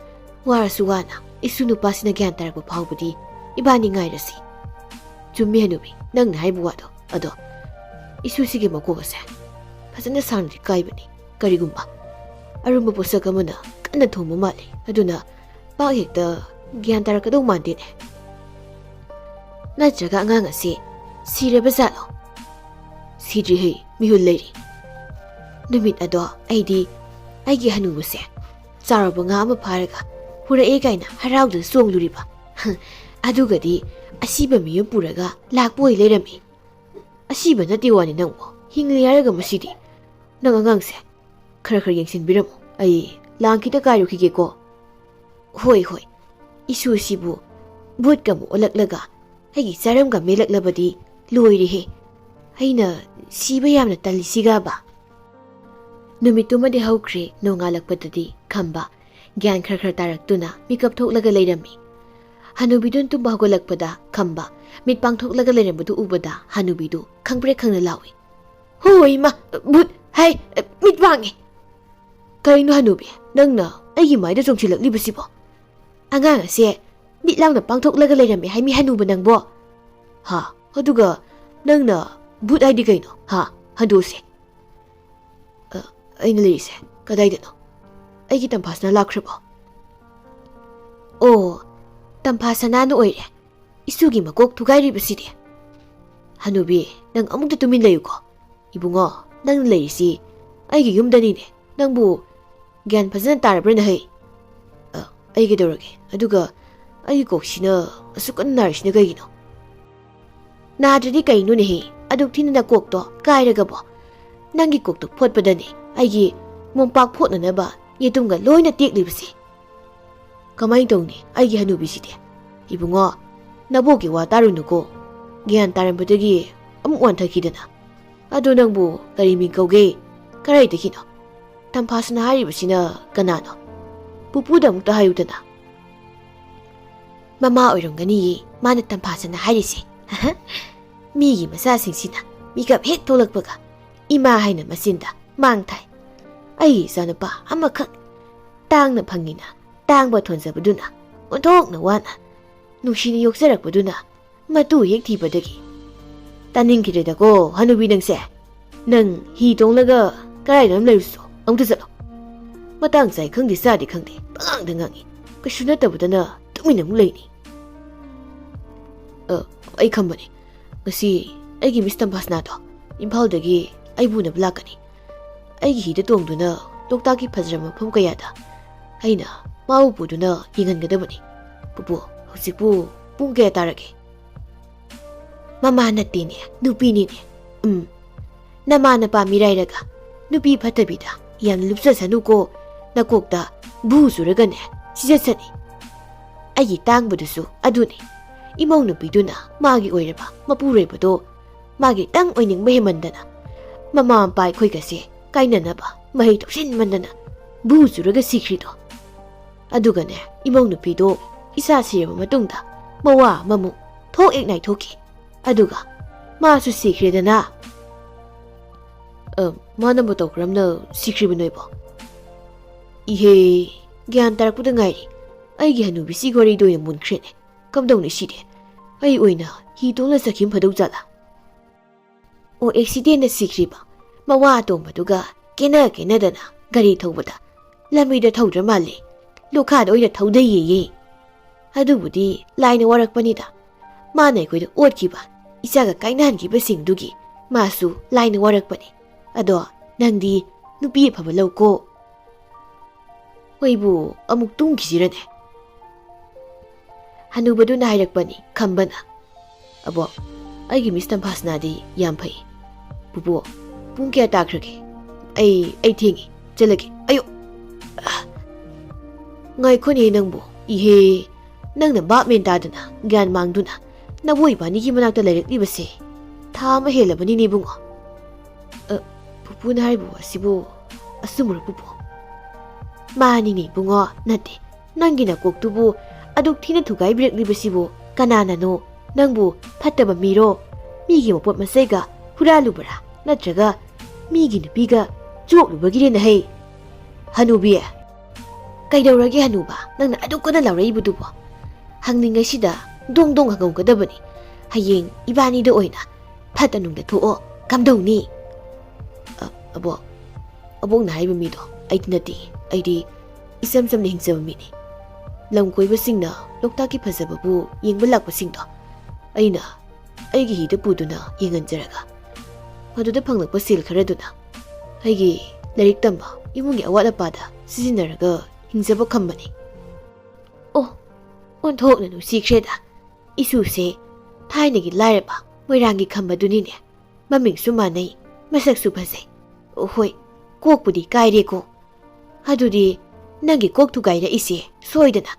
ꯋꯥꯔꯁꯨ ꯋꯥꯅ ꯏꯁꯨ ꯅꯨꯄꯥꯁꯤꯅ ꯒ꯭ꯌꯥꯟ ꯇꯥꯔꯛꯄ ꯐꯥꯎꯕꯗꯤ ꯏꯕꯥꯅꯤ ꯉꯥꯏꯔꯁꯤ꯫" "ꯆꯨꯝꯃꯤ ꯍꯅꯨꯕꯤ, ꯅꯪꯅ ꯍꯥꯏꯕ ꯋꯥꯗꯣ꯫ ꯑꯗꯣ ꯏꯁꯨꯁꯤꯒꯤ ꯃꯀꯣꯛ ꯑꯁꯦ ꯐꯖꯅ ꯁꯥꯡꯅꯗꯤ ꯀꯥꯏꯕꯅꯤ꯫ ꯀꯔꯤꯒꯨꯝꯕ ꯑꯔꯨꯝꯕ ꯄꯣꯠꯁꯛ ꯑꯃꯅ ꯀꯟꯅ ꯊꯣꯝꯕ ꯃꯥꯜꯂꯤ꯫ ꯑꯗꯨꯅ ꯄꯥꯛ ꯍꯦꯛꯇ ꯒ꯭ꯌꯥꯟ ꯇꯥꯔꯛꯀꯗꯧ ꯃꯥꯟꯗꯦꯅꯦ꯫ ꯅꯠꯇ꯭ꯔꯒ ꯑꯉꯥꯡ ꯑꯁꯤ ꯁꯤꯔꯕ ꯖꯥꯠꯂꯣ?" "ꯁꯤꯗ꯭ꯔꯤꯍꯦ, ꯃꯤꯍꯨꯜ ꯂꯩꯔꯤ꯫ ꯅꯨꯃꯤꯠ ꯑꯗꯣ ꯑꯩꯗꯤ ꯑꯩꯒꯤ ꯍꯅꯨꯕꯁꯦ ꯆꯥꯎꯔꯕ ꯉꯥ ꯑꯃ ꯐꯥꯔꯒ ꯄꯨꯔꯛꯑꯦ ꯀꯥꯏꯅ ꯍꯔꯥꯎꯗꯨꯅ ꯆꯣꯡꯂꯨꯔꯤꯕ꯫ ꯑꯗꯨꯒꯗꯤ ꯑꯁꯤꯕ ꯃꯤꯑꯣꯏ ꯄꯨꯔꯒ ꯂꯥꯛꯄ ꯑꯣꯏ ꯂꯩꯔꯝꯃꯤ꯫ ꯑꯁꯤꯕ ꯅꯠꯇꯦ ꯋꯥꯅꯤ ꯅꯪꯕꯨ, ꯍꯤꯡꯂꯤ ꯍꯥꯏꯔꯒ ꯃꯁꯤꯗꯤ꯫ ꯅꯪ ꯑꯉꯥꯡꯁꯦ ꯈꯔ ꯈꯔ ꯌꯦꯡꯁꯤꯟꯕꯤꯔꯝꯃꯨ, ꯑꯩ ꯂꯥꯡ ꯈꯤꯇ ꯀꯥꯏꯔꯨꯈꯤꯒꯦꯀꯣ꯫ ꯍꯣꯏ ꯍꯣꯏ, ꯏꯁꯨꯁꯤꯕꯨ ꯚꯨꯠꯀ ꯑꯃꯨꯛ ꯑꯣꯜꯂꯛꯂꯒ ꯑꯩꯒꯤ ꯆꯥꯔꯝꯒ ꯃꯦꯜꯂꯛꯂꯕꯗꯤ ꯂꯣꯏꯔꯦꯍꯦ꯫ ꯑꯩꯅ ꯁꯤꯕ ꯌꯥꯝꯅ ꯇꯜꯂꯤꯁꯤꯒꯕ꯫ ꯅꯨꯃꯤꯠꯇꯨꯃꯗꯤ ꯍꯧꯈ꯭ꯔꯦ꯫ ꯅꯣꯡꯉꯥꯜꯂꯛꯄꯗꯗꯤ ꯈꯝꯕ ꯒ꯭ꯌꯥꯟ ꯈꯔ ꯈꯔ ꯇꯥꯔꯛꯇꯨꯅ ꯃꯤꯀꯞ ꯊꯣꯛꯂꯒ ꯂꯩꯔꯝꯃꯤ꯫ ꯍꯅꯨꯕꯤꯗꯨꯅ ꯇꯨꯝꯕ ꯍꯧꯒꯠꯂꯛꯄꯗ ꯈꯝꯕ ꯃꯤꯠ ꯄꯥꯡꯊꯣꯛꯂꯒ ꯂꯩꯔꯝꯕꯗꯨ ꯎꯕꯗ ꯍꯅꯨꯕꯤꯗꯨ ꯈꯪꯄ꯭ꯔꯦꯛ ꯈꯪꯅ ꯂꯥꯎꯏ꯫ "ꯍꯣꯏ ꯏꯃꯥ, ꯚꯨꯠ ꯍꯥꯏ, ꯃꯤꯠ ꯄꯥꯡꯉꯦ!" "ꯀꯔꯤꯅꯣ ꯍꯅꯨꯕꯤ, ꯅꯪꯅ ꯑꯩꯒꯤ ꯃꯥꯏꯗ ꯆꯣꯡꯁꯤꯜꯂꯛꯂꯤꯕꯁꯤꯕꯣ? ꯑꯉꯥꯡ ꯑꯁꯦ ꯃꯤꯠ ꯂꯥꯎꯅ ꯄꯥꯡꯊꯣꯛꯂꯒ ꯂꯩꯔꯝꯃꯦ ꯍꯥꯏꯃꯤ ꯍꯅꯨꯕ ꯅꯪꯕꯣ?" "ꯍꯥ? ꯑꯗꯨꯒ ꯅꯪꯅ ꯚꯨꯠ ꯍꯥꯏꯗꯤ ꯀꯩꯅꯣ? ꯍꯥ? ꯍꯟꯗꯣꯛꯁꯦ꯫" "ꯑ, ꯑꯩꯅ ꯂꯩꯔꯤꯁꯦ ꯀꯗꯥꯏꯗꯅꯣ? ꯑꯩꯒꯤ ꯇꯝꯐꯥꯁꯅꯥ ꯂꯥꯛꯈ꯭ꯔꯕꯣ?" "ꯑꯣ, ꯇꯝꯐꯥꯁꯅꯥꯅ ꯑꯣꯏꯔꯦ ꯏꯁꯨꯒꯤ ꯃꯀꯣꯛ ꯊꯨꯒꯥꯏꯔꯤꯕꯁꯤꯗꯤ꯫ ꯍꯅꯨꯕꯤ, ꯅꯪ ꯑꯃꯨꯛꯇ ꯇꯨꯃꯤꯟ ꯂꯩꯌꯨꯀꯣ꯫ ꯏꯕꯨꯡꯉꯣ, ꯅꯪꯅ ꯂꯩꯔꯤꯁꯤ ꯑꯩꯒꯤ ꯌꯨꯝꯗꯅꯤꯅꯦ꯫ ꯅꯪꯕꯨ ꯒ꯭ꯌꯥꯟ ꯐꯖꯅ ꯇꯥꯔꯕ꯭ꯔꯅ ꯍꯩ? ꯑ, ꯑꯩ ꯀꯩꯗꯧꯔꯒꯦ? ꯑꯗꯨꯒ ꯑꯩꯒꯤ ꯀꯣꯛꯁꯤꯅ ꯑꯁꯨꯛ ꯀꯟꯅ ꯅꯥꯔꯤꯁꯤꯅ ꯀꯩꯒꯤꯅꯣ?" "ꯅꯥꯗ꯭ꯔꯗꯤ ꯀꯩꯅꯣꯅꯦꯍꯦ? ꯑꯗꯨꯛ ꯊꯤꯅ ꯅꯀꯣꯛꯇꯣ ꯀꯥꯏꯔꯒꯕꯣ? ꯅꯪꯒꯤ ꯀꯣꯛꯇꯣ ꯐꯣꯠꯄꯗꯅꯦ ꯑꯩꯒꯤ ꯃꯣꯝꯄꯥꯛ ꯐꯣꯠꯅꯅꯕ ꯌꯦꯇꯨꯝꯒ ꯂꯣꯏꯅ ꯇꯦꯛꯂꯤꯕꯁꯦ꯫ ꯀꯃꯥꯏꯅ ꯇꯧꯅꯤ ꯑꯩꯒꯤ ꯍꯅꯨꯕꯤꯁꯤꯗꯤ? ꯏꯕꯨꯡꯉꯣ, ꯅꯕꯣꯛꯀꯤ ꯋꯥ ꯇꯥꯔꯨꯅꯨꯀꯣ꯫ ꯒ꯭ꯌꯥꯟ ꯇꯥꯔꯝꯕꯗꯒꯤ ꯑꯃꯨꯛ ꯋꯥꯟꯊꯈꯤꯗꯅ꯫ ꯑꯗꯣ ꯅꯪꯕꯨ ꯀꯔꯤ ꯃꯤꯡ ꯀꯧꯒꯦ? ꯀꯗꯥꯏꯗꯒꯤꯅꯣ? ꯇꯝꯐꯥꯁꯅꯥ ꯍꯥꯏꯔꯤꯕꯁꯤꯅ ꯀꯅꯥꯅꯣ? ꯄꯨꯄꯨꯗ ꯑꯃꯨꯛꯇ ꯍꯥꯏꯌꯨꯗꯅ꯫" "ꯃꯃꯥ ꯑꯣꯏꯔꯝꯒꯅꯤꯌꯦ ꯃꯥꯅ ꯇꯝꯐꯥꯁꯅꯥ ꯍꯥꯏꯔꯤꯁꯦ꯫" "ꯃꯤꯒꯤ ꯃꯆꯥꯁꯤꯡꯁꯤꯅ ꯃꯤꯀꯞ ꯍꯦꯛ ꯊꯣꯛꯂꯛꯄꯒ ꯏꯃꯥ ꯍꯥꯏꯅ ꯃꯆꯤꯟꯗ ꯃꯥꯡ ꯊꯥꯏ꯫ ꯑꯩꯒꯤ ꯏꯆꯥꯅꯨꯄꯥ ꯑꯃꯈꯛ ꯇꯥꯡꯅ ꯐꯪꯉꯤꯅ ꯇꯥꯡꯕ ꯊꯣꯟꯖꯕꯗꯨꯅ ꯑꯣꯟꯊꯣꯛꯅ ꯋꯥꯅ ꯅꯨꯡꯁꯤꯅ ꯌꯣꯛꯆꯔꯛꯄꯗꯨꯅ ꯃꯇꯨ ꯍꯦꯛ ꯊꯤꯕꯗꯒꯤ꯫ ꯇꯥꯅꯤꯡꯈꯤꯗ꯭ꯔꯦꯗꯀꯣ ꯍꯅꯨꯕꯤ ꯅꯪꯁꯦ꯫ ꯅꯪ ꯍꯤ ꯇꯣꯡꯂꯒ ꯀꯗꯥꯏꯗꯅꯣꯝ ꯂꯩꯔꯨꯁꯣ, ꯑꯃꯨꯛꯇ ꯆꯠꯂꯣ꯫ ꯃꯇꯥꯡ ꯆꯥꯏ ꯈꯪꯗꯦ ꯆꯥꯗꯦ ꯈꯪꯗꯦ ꯄꯉꯥꯡꯗ ꯉꯥꯡꯉꯤ꯫ ꯀꯩꯁꯨ ꯅꯠꯇꯕꯗꯅ ꯇꯨꯃꯤꯟꯅ ꯑꯃꯨꯛ ꯂꯩꯅꯤ꯫" "ꯑ, ꯑꯩ ꯈꯪꯕꯅꯤ꯫ ꯉꯁꯤ ꯑꯩꯒꯤ ꯃꯤꯁ ꯇꯝꯐꯥꯁꯅꯥꯗꯣ ꯏꯝꯐꯥꯜꯗꯒꯤ ꯑꯩꯕꯨ ꯎꯅꯕ ꯂꯥꯛꯀꯅꯤ꯫ ꯑꯩꯒꯤ ꯍꯤꯗ ꯇꯣꯡꯗꯨꯅ ꯂꯣꯛꯇꯥꯛꯀꯤ ꯐꯖꯔꯕ ꯃꯐꯝ ꯀꯌꯥꯗ ꯑꯩꯅ ꯃꯥꯕꯨ ꯄꯨꯗꯨꯅ ꯌꯦꯡꯍꯟꯒꯗꯕꯅꯤ꯫ ꯄꯨꯄꯨ, ꯍꯧꯖꯤꯛꯄꯨ ꯄꯨꯡ ꯀꯌꯥ ꯇꯥꯔꯒꯦ? ꯃꯃꯥ ꯅꯠꯇꯦꯅꯦ, ꯅꯨꯄꯤꯅꯤꯅꯦ꯫ ꯎꯝ, ꯅꯃꯥ ꯅꯄꯥ ꯃꯤꯔꯥꯏꯔꯒ ꯅꯨꯄꯤ ꯐꯠꯇꯕꯤꯗ ꯌꯥꯝꯅ ꯂꯨꯞꯆꯁꯅꯨꯀꯣ꯫ ꯅꯀꯣꯛꯇ ꯚꯨ ꯆꯨꯔꯒꯅꯦ ꯁꯤꯖꯠꯁꯅꯤ꯫ ꯑꯩꯒꯤ ꯇꯥꯡꯕꯗꯨꯁꯨ ꯑꯗꯨꯅꯤ꯫ ꯏꯃꯧ ꯅꯨꯄꯤꯗꯨꯅ ꯃꯥꯒꯤ ꯑꯣꯏꯔꯕ ꯃꯄꯨꯔꯣꯏꯕꯗꯣ ꯃꯥꯒꯤꯇꯪ ꯑꯣꯏꯅꯤꯡꯕ ꯍꯦꯟꯃꯟꯗꯅ ꯃꯃꯥ ꯃꯄꯥ ꯑꯩꯈꯣꯏꯒꯁꯦ ꯀꯥꯏꯅꯅꯕ ꯃꯍꯩ ꯇꯧꯁꯤꯟꯃꯟꯗꯅ ꯚꯨ ꯆꯨꯔꯒ ꯁꯤꯈ꯭ꯔꯤꯗꯣ꯫ ꯑꯗꯨꯒꯅꯦ, ꯏꯃꯧ ꯅꯨꯄꯤꯗꯣ ꯏꯆꯥ ꯁꯤꯔꯕ ꯃꯇꯨꯡꯗ ꯃꯋꯥ ꯑꯃꯃꯨꯛ ꯊꯣꯛ ꯍꯦꯛ ꯅꯥꯏꯊꯣꯛꯈꯤ꯫ ꯑꯗꯨꯒ ꯃꯥꯁꯨ ꯁꯤꯈ꯭ꯔꯦꯗꯅ꯫ ꯑ, ꯃꯥꯅꯕꯨ ꯇꯧꯈ꯭ꯔꯝꯅ ꯁꯤꯈ꯭ꯔꯤꯕ ꯅꯣꯏꯕꯣ? ꯏꯍꯦ, ꯒ꯭ꯌꯥꯟ ꯇꯥꯔꯛꯄꯗ ꯉꯥꯏꯔꯤ꯫ ꯑꯩꯒꯤ ꯍꯅꯨꯕꯤꯁꯤꯒꯤ ꯋꯥꯔꯤꯗꯣ ꯑꯣꯏꯅ ꯃꯨꯟꯈ꯭ꯔꯦꯅꯦ꯫ ꯀꯝꯗꯧꯅꯤ ꯁꯤꯗꯤ? ꯑꯩ ꯑꯣꯏꯅ ꯍꯤ ꯇꯣꯡꯂ ꯆꯠꯈꯤꯕ ꯐꯗꯧ ꯖꯥꯠꯂꯥ? ꯑꯣ, ꯑꯦꯛꯁꯤꯗꯦꯟꯗ ꯁꯤꯈ꯭ꯔꯤꯕ ꯃꯋꯥ ꯑꯇꯣꯝꯕꯗꯨꯒ ꯀꯦꯅ ꯀꯦꯅꯗꯅ ꯒꯥꯔꯤ ꯊꯧꯕꯗ ꯂꯝꯕꯤꯗ ꯊꯧꯗ꯭ꯔ ꯃꯥꯜꯂꯦ, ꯂꯣꯈꯥꯗ ꯑꯣꯏꯅ ꯊꯧꯗꯩꯌꯦꯌꯦ꯫ ꯑꯗꯨꯕꯨꯗꯤ ꯂꯥꯏꯅ ꯋꯥꯔꯛꯄꯅꯤꯗ꯫ ꯃꯥꯅ ꯑꯩꯈꯣꯏꯗ ꯑꯣꯠꯈꯤꯕ, ꯏꯆꯥꯒ ꯀꯥꯏꯅꯍꯟꯈꯤꯕꯁꯤꯡꯗꯨꯒꯤ ꯃꯥꯁꯨ ꯂꯥꯏꯅ ꯋꯥꯔꯛꯄꯅꯤ꯫ ꯑꯗꯣ ꯅꯪꯗꯤ ꯅꯨꯄꯤ ꯑꯐꯕ ꯂꯧꯀꯣ꯫ ꯑꯩꯕꯨ ꯑꯃꯨꯛ ꯇꯨꯝꯈꯤꯁꯤꯔꯅꯦ? ꯍꯅꯨꯕꯗꯨꯅ ꯍꯥꯏꯔꯛꯄꯅꯤ ꯈꯝꯕꯅ꯫ ꯑꯕꯣ, ꯑꯩꯒꯤ ꯃꯤꯁ ꯇꯝꯐꯥꯁꯅꯥꯗꯤ ꯌꯥꯝ ꯐꯩ꯫ ꯄꯨꯄꯨ, ꯄꯨꯡ ꯀꯌꯥ ꯇꯥꯈ꯭ꯔꯒꯦ? ꯑꯩ, ꯑꯩ ꯊꯦꯡꯉꯤ, ꯆꯠꯂꯒꯦ꯫ ꯑꯌꯣ! ꯉꯥꯏꯈꯣꯅꯦ ꯅꯪꯕꯨ, ꯏꯍꯦ! ꯅꯪꯅ ꯚꯥꯞ ꯃꯦꯟ ꯇꯥꯗꯅ, ꯒ꯭ꯌꯥꯟ ꯃꯥꯡꯗꯨꯅ, ꯅꯕꯣꯏ ꯏꯕꯥꯅꯤꯒꯤ ꯃꯅꯥꯛꯇ ꯂꯩꯔꯛꯂꯤꯕꯁꯦ ꯊꯥ ꯑꯃ ꯍꯦꯜꯂꯕꯅꯤꯅꯦ ꯏꯕꯨꯡꯉꯣ꯫ ꯑ, ꯄꯨꯄꯨꯅ ꯍꯥꯏꯔꯤꯕ ꯋꯥꯁꯤꯕꯨ ꯑꯆꯨꯝꯕꯔꯣ ꯄꯨꯄꯨ? ꯃꯥꯅꯤꯅꯦ ꯏꯕꯨꯡꯉꯣ, ꯅꯠꯇꯦ, ꯅꯪꯒꯤ ꯅꯀꯣꯛꯇꯨꯕꯨ ꯑꯗꯨꯛ ꯊꯤꯅ ꯊꯨꯒꯥꯏꯕꯤꯔꯛꯂꯤꯕꯁꯤꯕꯨ ꯀꯅꯥꯅꯅꯣ? ꯅꯪꯕꯨ ꯐꯠꯇꯕ ꯃꯤꯔꯣ? ꯃꯤꯒꯤ ꯃꯄꯣꯠ ꯃꯆꯩꯒ ꯍꯨꯔꯥꯜꯂꯨꯕꯔꯥ? ꯅꯠꯇ꯭ꯔꯒ ꯃꯤꯒꯤ ꯅꯨꯄꯤꯒ ꯆꯣꯛꯂꯨꯕꯒꯤꯔꯦ ꯅꯍꯩ? ꯍꯅꯨꯕꯤ, ꯀꯩꯗꯧꯔꯒꯦ ꯍꯅꯨꯕ? ꯅꯪꯅ ꯑꯗꯨꯛ ꯀꯟꯅ ꯂꯥꯎꯔꯛꯏꯕꯗꯨꯕꯣ? ꯍꯪꯅꯤꯡꯉꯩꯁꯤꯗ ꯗꯣꯡ ꯗꯣꯡ ꯍꯪꯍꯧꯒꯗꯕꯅꯤ꯫ ꯍꯌꯦꯡ ꯏꯕꯥꯅꯤꯗ ꯑꯣꯏꯅ ꯐꯠꯇ ꯅꯨꯡꯗ ꯊꯣꯛꯑꯣ꯫ ꯀꯝꯗꯧꯅꯤ? ꯑ, ꯑꯕꯣꯛ, ꯑꯕꯣꯛꯅ ꯍꯥꯏꯕ ꯃꯤꯗꯣ ꯑꯩꯗꯤ ꯅꯠꯇꯦ꯫ ꯑꯩꯗꯤ ꯏꯆꯝ ꯆꯝꯅ ꯍꯤꯡꯖꯕ ꯃꯤꯅꯤ꯫ ꯂꯝ ꯀꯣꯏꯕꯁꯤꯡꯅ ꯂꯣꯛꯇꯥꯛꯀꯤ ꯐꯖꯕꯕꯨ ꯌꯦꯡꯕ ꯂꯥꯛꯄꯁꯤꯡꯗꯣ ꯑꯩꯅ ꯑꯩꯒꯤ ꯍꯤꯗ ꯄꯨꯗꯨꯅ ꯌꯦꯡꯍꯟꯖꯔꯒ, ꯃꯗꯨꯗ ꯐꯪꯂꯛꯄ ꯁꯦꯜ ꯈꯔꯗꯨꯅ ꯑꯩꯒꯤ ꯂꯥꯏꯔꯤꯛ ꯇꯝꯕ ꯏꯃꯨꯡꯒꯤ ꯑꯋꯥꯠ ꯑꯄꯥꯗ ꯁꯤꯖꯤꯟꯅꯔꯒ ꯍꯤꯡꯖꯕ ꯈꯝꯕꯅꯤ꯫ ꯑꯣ, ꯑꯣꯟꯊꯣꯛꯅ ꯅꯨꯡꯁꯤꯈ꯭ꯔꯦꯗ꯫ ꯏꯁꯨꯁꯦ ꯊꯥꯏꯅꯒꯤ ꯂꯥꯏꯔꯕ ꯃꯣꯏꯔꯥꯡꯒꯤ ꯈꯝꯕꯗꯨꯅꯤꯅꯦ꯫ ꯃꯃꯤꯡꯁꯨ ꯃꯥꯟꯅꯩ, ꯃꯁꯛꯁꯨ ꯐꯖꯩ꯫ ꯑꯣ, ꯍꯣꯏ, ꯀꯣꯛꯄꯨꯗꯤ ꯀꯥꯏꯔꯦꯀꯣ꯫ ꯑꯗꯨꯗꯤ ꯅꯪꯒꯤ ꯀꯣꯛ ꯊꯨꯒꯥꯏꯔꯛꯏꯁꯦ ꯁꯣꯏꯗꯅ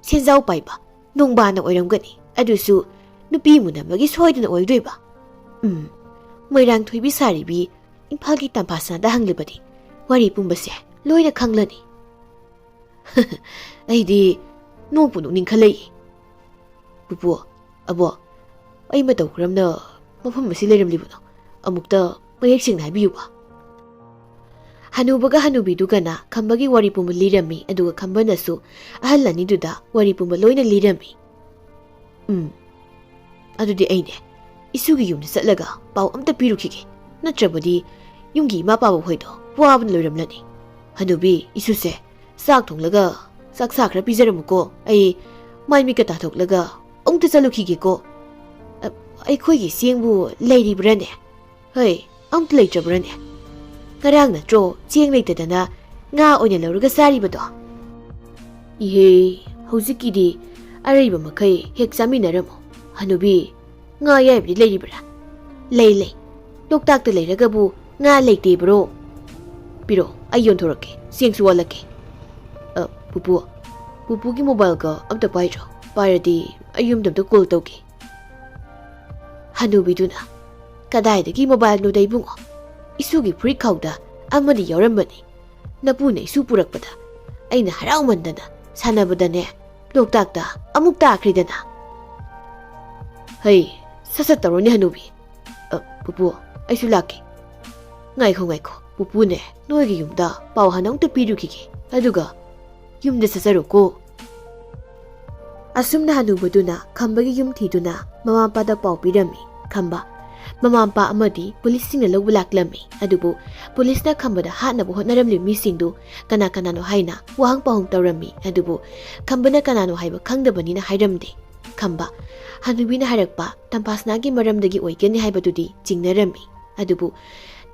ꯁꯦꯟꯖꯥꯎ ꯄꯥꯏꯕ ꯅꯣꯡꯕꯥꯅ ꯑꯣꯏꯔꯝꯒꯅꯤ꯫ ꯑꯗꯨꯁꯨ ꯅꯨꯄꯤ ꯃꯨꯟꯅꯕꯒꯤ ꯁꯣꯏꯗꯅ ꯑꯣꯏꯗꯣꯏꯕ꯫ ꯎꯝ, ꯃꯣꯏꯔꯥꯡ ꯊꯣꯏꯕꯤ ꯁꯥꯔꯤꯕꯤ ꯏꯝꯐꯥꯜꯒꯤ ꯇꯝꯐꯥꯁꯅꯥꯗ ꯍꯪꯂꯤꯕꯗꯤ ꯋꯥꯔꯤ ꯄꯨꯝꯕꯁꯦ ꯂꯣꯏꯅ ꯈꯪꯂꯅꯤ꯫ ꯑꯩꯗꯤ ꯅꯣꯛꯄꯨ ꯅꯣꯛꯅꯤꯡꯈꯠꯂꯛꯏ꯫ ꯄꯨꯄꯨ, ꯑꯕꯣ, ꯑꯩ ꯃꯇꯧ ꯀꯔꯝꯅ ꯃꯐꯝ ꯑꯁꯤ ꯂꯩꯔꯝꯂꯤꯕꯅꯣ? ꯑꯃꯨꯛꯇ ꯃꯌꯦꯛ ꯁꯦꯡꯅ ꯍꯥꯏꯕꯤꯌꯨꯕ꯫ ꯍꯅꯨꯕꯒ ꯍꯅꯨꯕꯤꯗꯨꯒꯅ ꯈꯝꯕꯒꯤ ꯋꯥꯔꯤ ꯄꯨꯝꯕ ꯂꯤꯔꯝꯃꯤ, ꯑꯗꯨꯒ ꯈꯝꯕꯅꯁꯨ ꯑꯍꯜ ꯑꯅꯤꯗꯨꯗ ꯋꯥꯔꯤ ꯄꯨꯝꯕ ꯂꯣꯏꯅ ꯂꯤꯔꯝꯃꯤ꯫ ꯎꯝ, ꯑꯗꯨꯗꯤ ꯑꯩꯅꯦ ꯏꯁꯨꯒꯤ ꯌꯨꯝꯗ ꯆꯠꯂꯒ ꯄꯥꯎ ꯑꯝꯇ ꯄꯤꯔꯨꯈꯤꯒꯦ, ꯅꯠꯇ꯭ꯔꯕꯗꯤ ꯌꯨꯝꯒꯤ ꯏꯃꯥ ꯄꯥꯕ ꯍꯣꯏꯗꯣ ꯋꯥꯕꯅ ꯂꯣꯏꯔꯝꯂꯅꯤ꯫ ꯍꯅꯨꯕꯤ, ꯏꯁꯨꯁꯦ ꯆꯥꯛ ꯊꯣꯡꯂꯒ ꯆꯥꯛ ꯁꯥ ꯈꯔ ꯄꯤꯖꯔꯝꯃꯨꯀꯣ꯫ ꯑꯩ ꯃꯥꯏ ꯃꯤꯠꯀ ꯇꯥꯊꯣꯛꯂꯒ ꯑꯃꯨꯛꯇ ꯆꯠꯂꯨꯈꯤꯒꯦꯀꯣ꯫ ꯑ, ꯑꯩꯈꯣꯏꯒꯤ ꯆꯦꯡꯕꯨ ꯂꯩꯔꯤꯕ꯭ꯔꯥꯅꯦ? ꯍꯩ, ꯑꯃꯨꯛꯇ ꯂꯩꯇ꯭ꯔꯕ꯭ꯔꯥꯅꯦ? ꯉꯔꯥꯡ ꯅꯠꯇ꯭ꯔꯣ ꯆꯦꯡ ꯂꯩꯇꯗꯅ ꯉꯥ ꯑꯣꯏꯅ ꯂꯧꯔꯒ ꯆꯥꯔꯤꯕꯗꯣ? ꯏꯍꯦ, ꯍꯧꯖꯤꯛꯀꯤꯗꯤ ꯑꯔꯩꯕ ꯃꯈꯩ ꯍꯦꯛ ꯆꯥꯃꯤꯟꯅꯔꯝꯃꯣ꯫ ꯍꯅꯨꯕꯤ, ꯉꯥ ꯑꯌꯥꯏꯕꯗꯤ ꯂꯩꯔꯤꯕ꯭ꯔꯥ? ꯂꯩ, ꯂꯩ꯫ ꯂꯣꯛꯇꯥꯛꯇ ꯂꯩꯔꯒꯕꯨ ꯉꯥ ꯂꯩꯇꯦꯕ꯭ꯔꯣ? ꯄꯤꯔꯣ, ꯑꯩ ꯌꯣꯟꯊꯣꯔꯛꯀꯦ, ꯆꯦꯡꯁꯨ ꯋꯥꯠꯂꯛꯀꯦ꯫ ꯑ, ꯄꯨꯄꯨ, ꯄꯨꯄꯨꯒꯤ ꯃꯣꯕꯥꯏꯜꯒ ꯑꯝꯇ ꯄꯥꯏꯗ꯭ꯔꯣ? ꯄꯥꯏꯔꯗꯤ ꯑꯩ ꯌꯨꯝꯗ ꯑꯝꯇ ꯀꯣꯜ ꯇꯧꯒꯦ꯫ ꯍꯅꯨꯕꯤꯗꯨꯅ, "ꯀꯗꯥꯏꯗꯒꯤ ꯃꯣꯕꯥꯏꯜꯅꯣꯗ ꯏꯕꯨꯡꯉꯣ? ꯏꯁꯨꯒꯤ ꯐꯨꯔꯤꯠ ꯈꯥꯎꯗ ꯑꯃꯗꯤ ꯌꯥꯎꯔꯝꯕꯅꯤ꯫ ꯅꯄꯨꯅ ꯏꯁꯨ ꯄꯨꯔꯛꯄꯗ ꯑꯩꯅ ꯍꯔꯥꯎꯃꯟꯗꯅ ꯁꯥꯟꯅꯕꯗꯅꯦ, ꯂꯣꯛꯇꯥꯛꯇ ꯑꯃꯨꯛ ꯇꯥꯈ꯭ꯔꯦꯗꯅ꯫" "ꯍꯩ, ꯁꯠ ꯁꯠ ꯇꯧꯔꯣꯅꯦ ꯍꯅꯨꯕꯤ꯫ ꯑ, ꯄꯨꯄꯨ, ꯑꯩꯁꯨ ꯂꯥꯛꯀꯦ꯫" "ꯉꯥꯏꯈꯣ, ꯉꯥꯏꯈꯣ, ꯄꯨꯄꯨꯅꯦ ꯅꯣꯏꯒꯤ ꯌꯨꯝꯗ ꯄꯥꯎ ꯍꯥꯟꯅ ꯑꯃꯨꯛꯇ ꯄꯤꯔꯨꯈꯤꯒꯦ, ꯑꯗꯨꯒ ꯌꯨꯝꯗ ꯆꯠꯆꯔꯣꯀꯣ꯫" ꯑꯁꯨꯝꯅ ꯍꯅꯨꯕꯗꯨꯅ ꯈꯝꯕꯒꯤ ꯌꯨꯝ ꯊꯤꯗꯨꯅ ꯃꯃꯥ ꯃꯄꯥꯗ ꯄꯥꯎ ꯄꯤꯔꯝꯃꯤ꯫ ꯈꯝꯕ, ꯃꯃꯥ ꯃꯄꯥ ꯑꯃꯗꯤ ꯄꯨꯂꯤꯁꯁꯤꯡꯅ ꯂꯧꯕ ꯂꯥꯛꯂꯝꯃꯤ꯫ ꯑꯗꯨꯕꯨ ꯄꯨꯂꯤꯁꯅ ꯈꯝꯕꯗ ꯍꯥꯠꯅꯕ ꯍꯣꯠꯅꯔꯝꯂꯤꯕ ꯃꯤꯁꯤꯡꯗꯨ ꯀꯅꯥ ꯀꯅꯥꯅꯣ ꯍꯥꯏꯅ ꯋꯥꯍꯪ ꯄꯥꯎꯍꯪ ꯇꯧꯔꯝꯃꯤ꯫ ꯑꯗꯨꯕꯨ ꯈꯝꯕꯅ ꯀꯅꯥꯅꯣ ꯍꯥꯏꯕ ꯈꯪꯗꯕꯅꯤꯅ ꯍꯥꯏꯔꯝꯗꯦ꯫ ꯈꯝꯕ, ꯍꯅꯨꯕꯤꯅ ꯍꯥꯏꯔꯛꯄ ꯇꯝꯐꯥꯁꯅꯥꯒꯤ ꯃꯔꯝꯗꯒꯤ ꯑꯣꯏꯒꯅꯤ ꯍꯥꯏꯕꯗꯨꯗꯤ ꯆꯤꯡꯅꯔꯝꯃꯤ꯫ ꯑꯗꯨꯕꯨ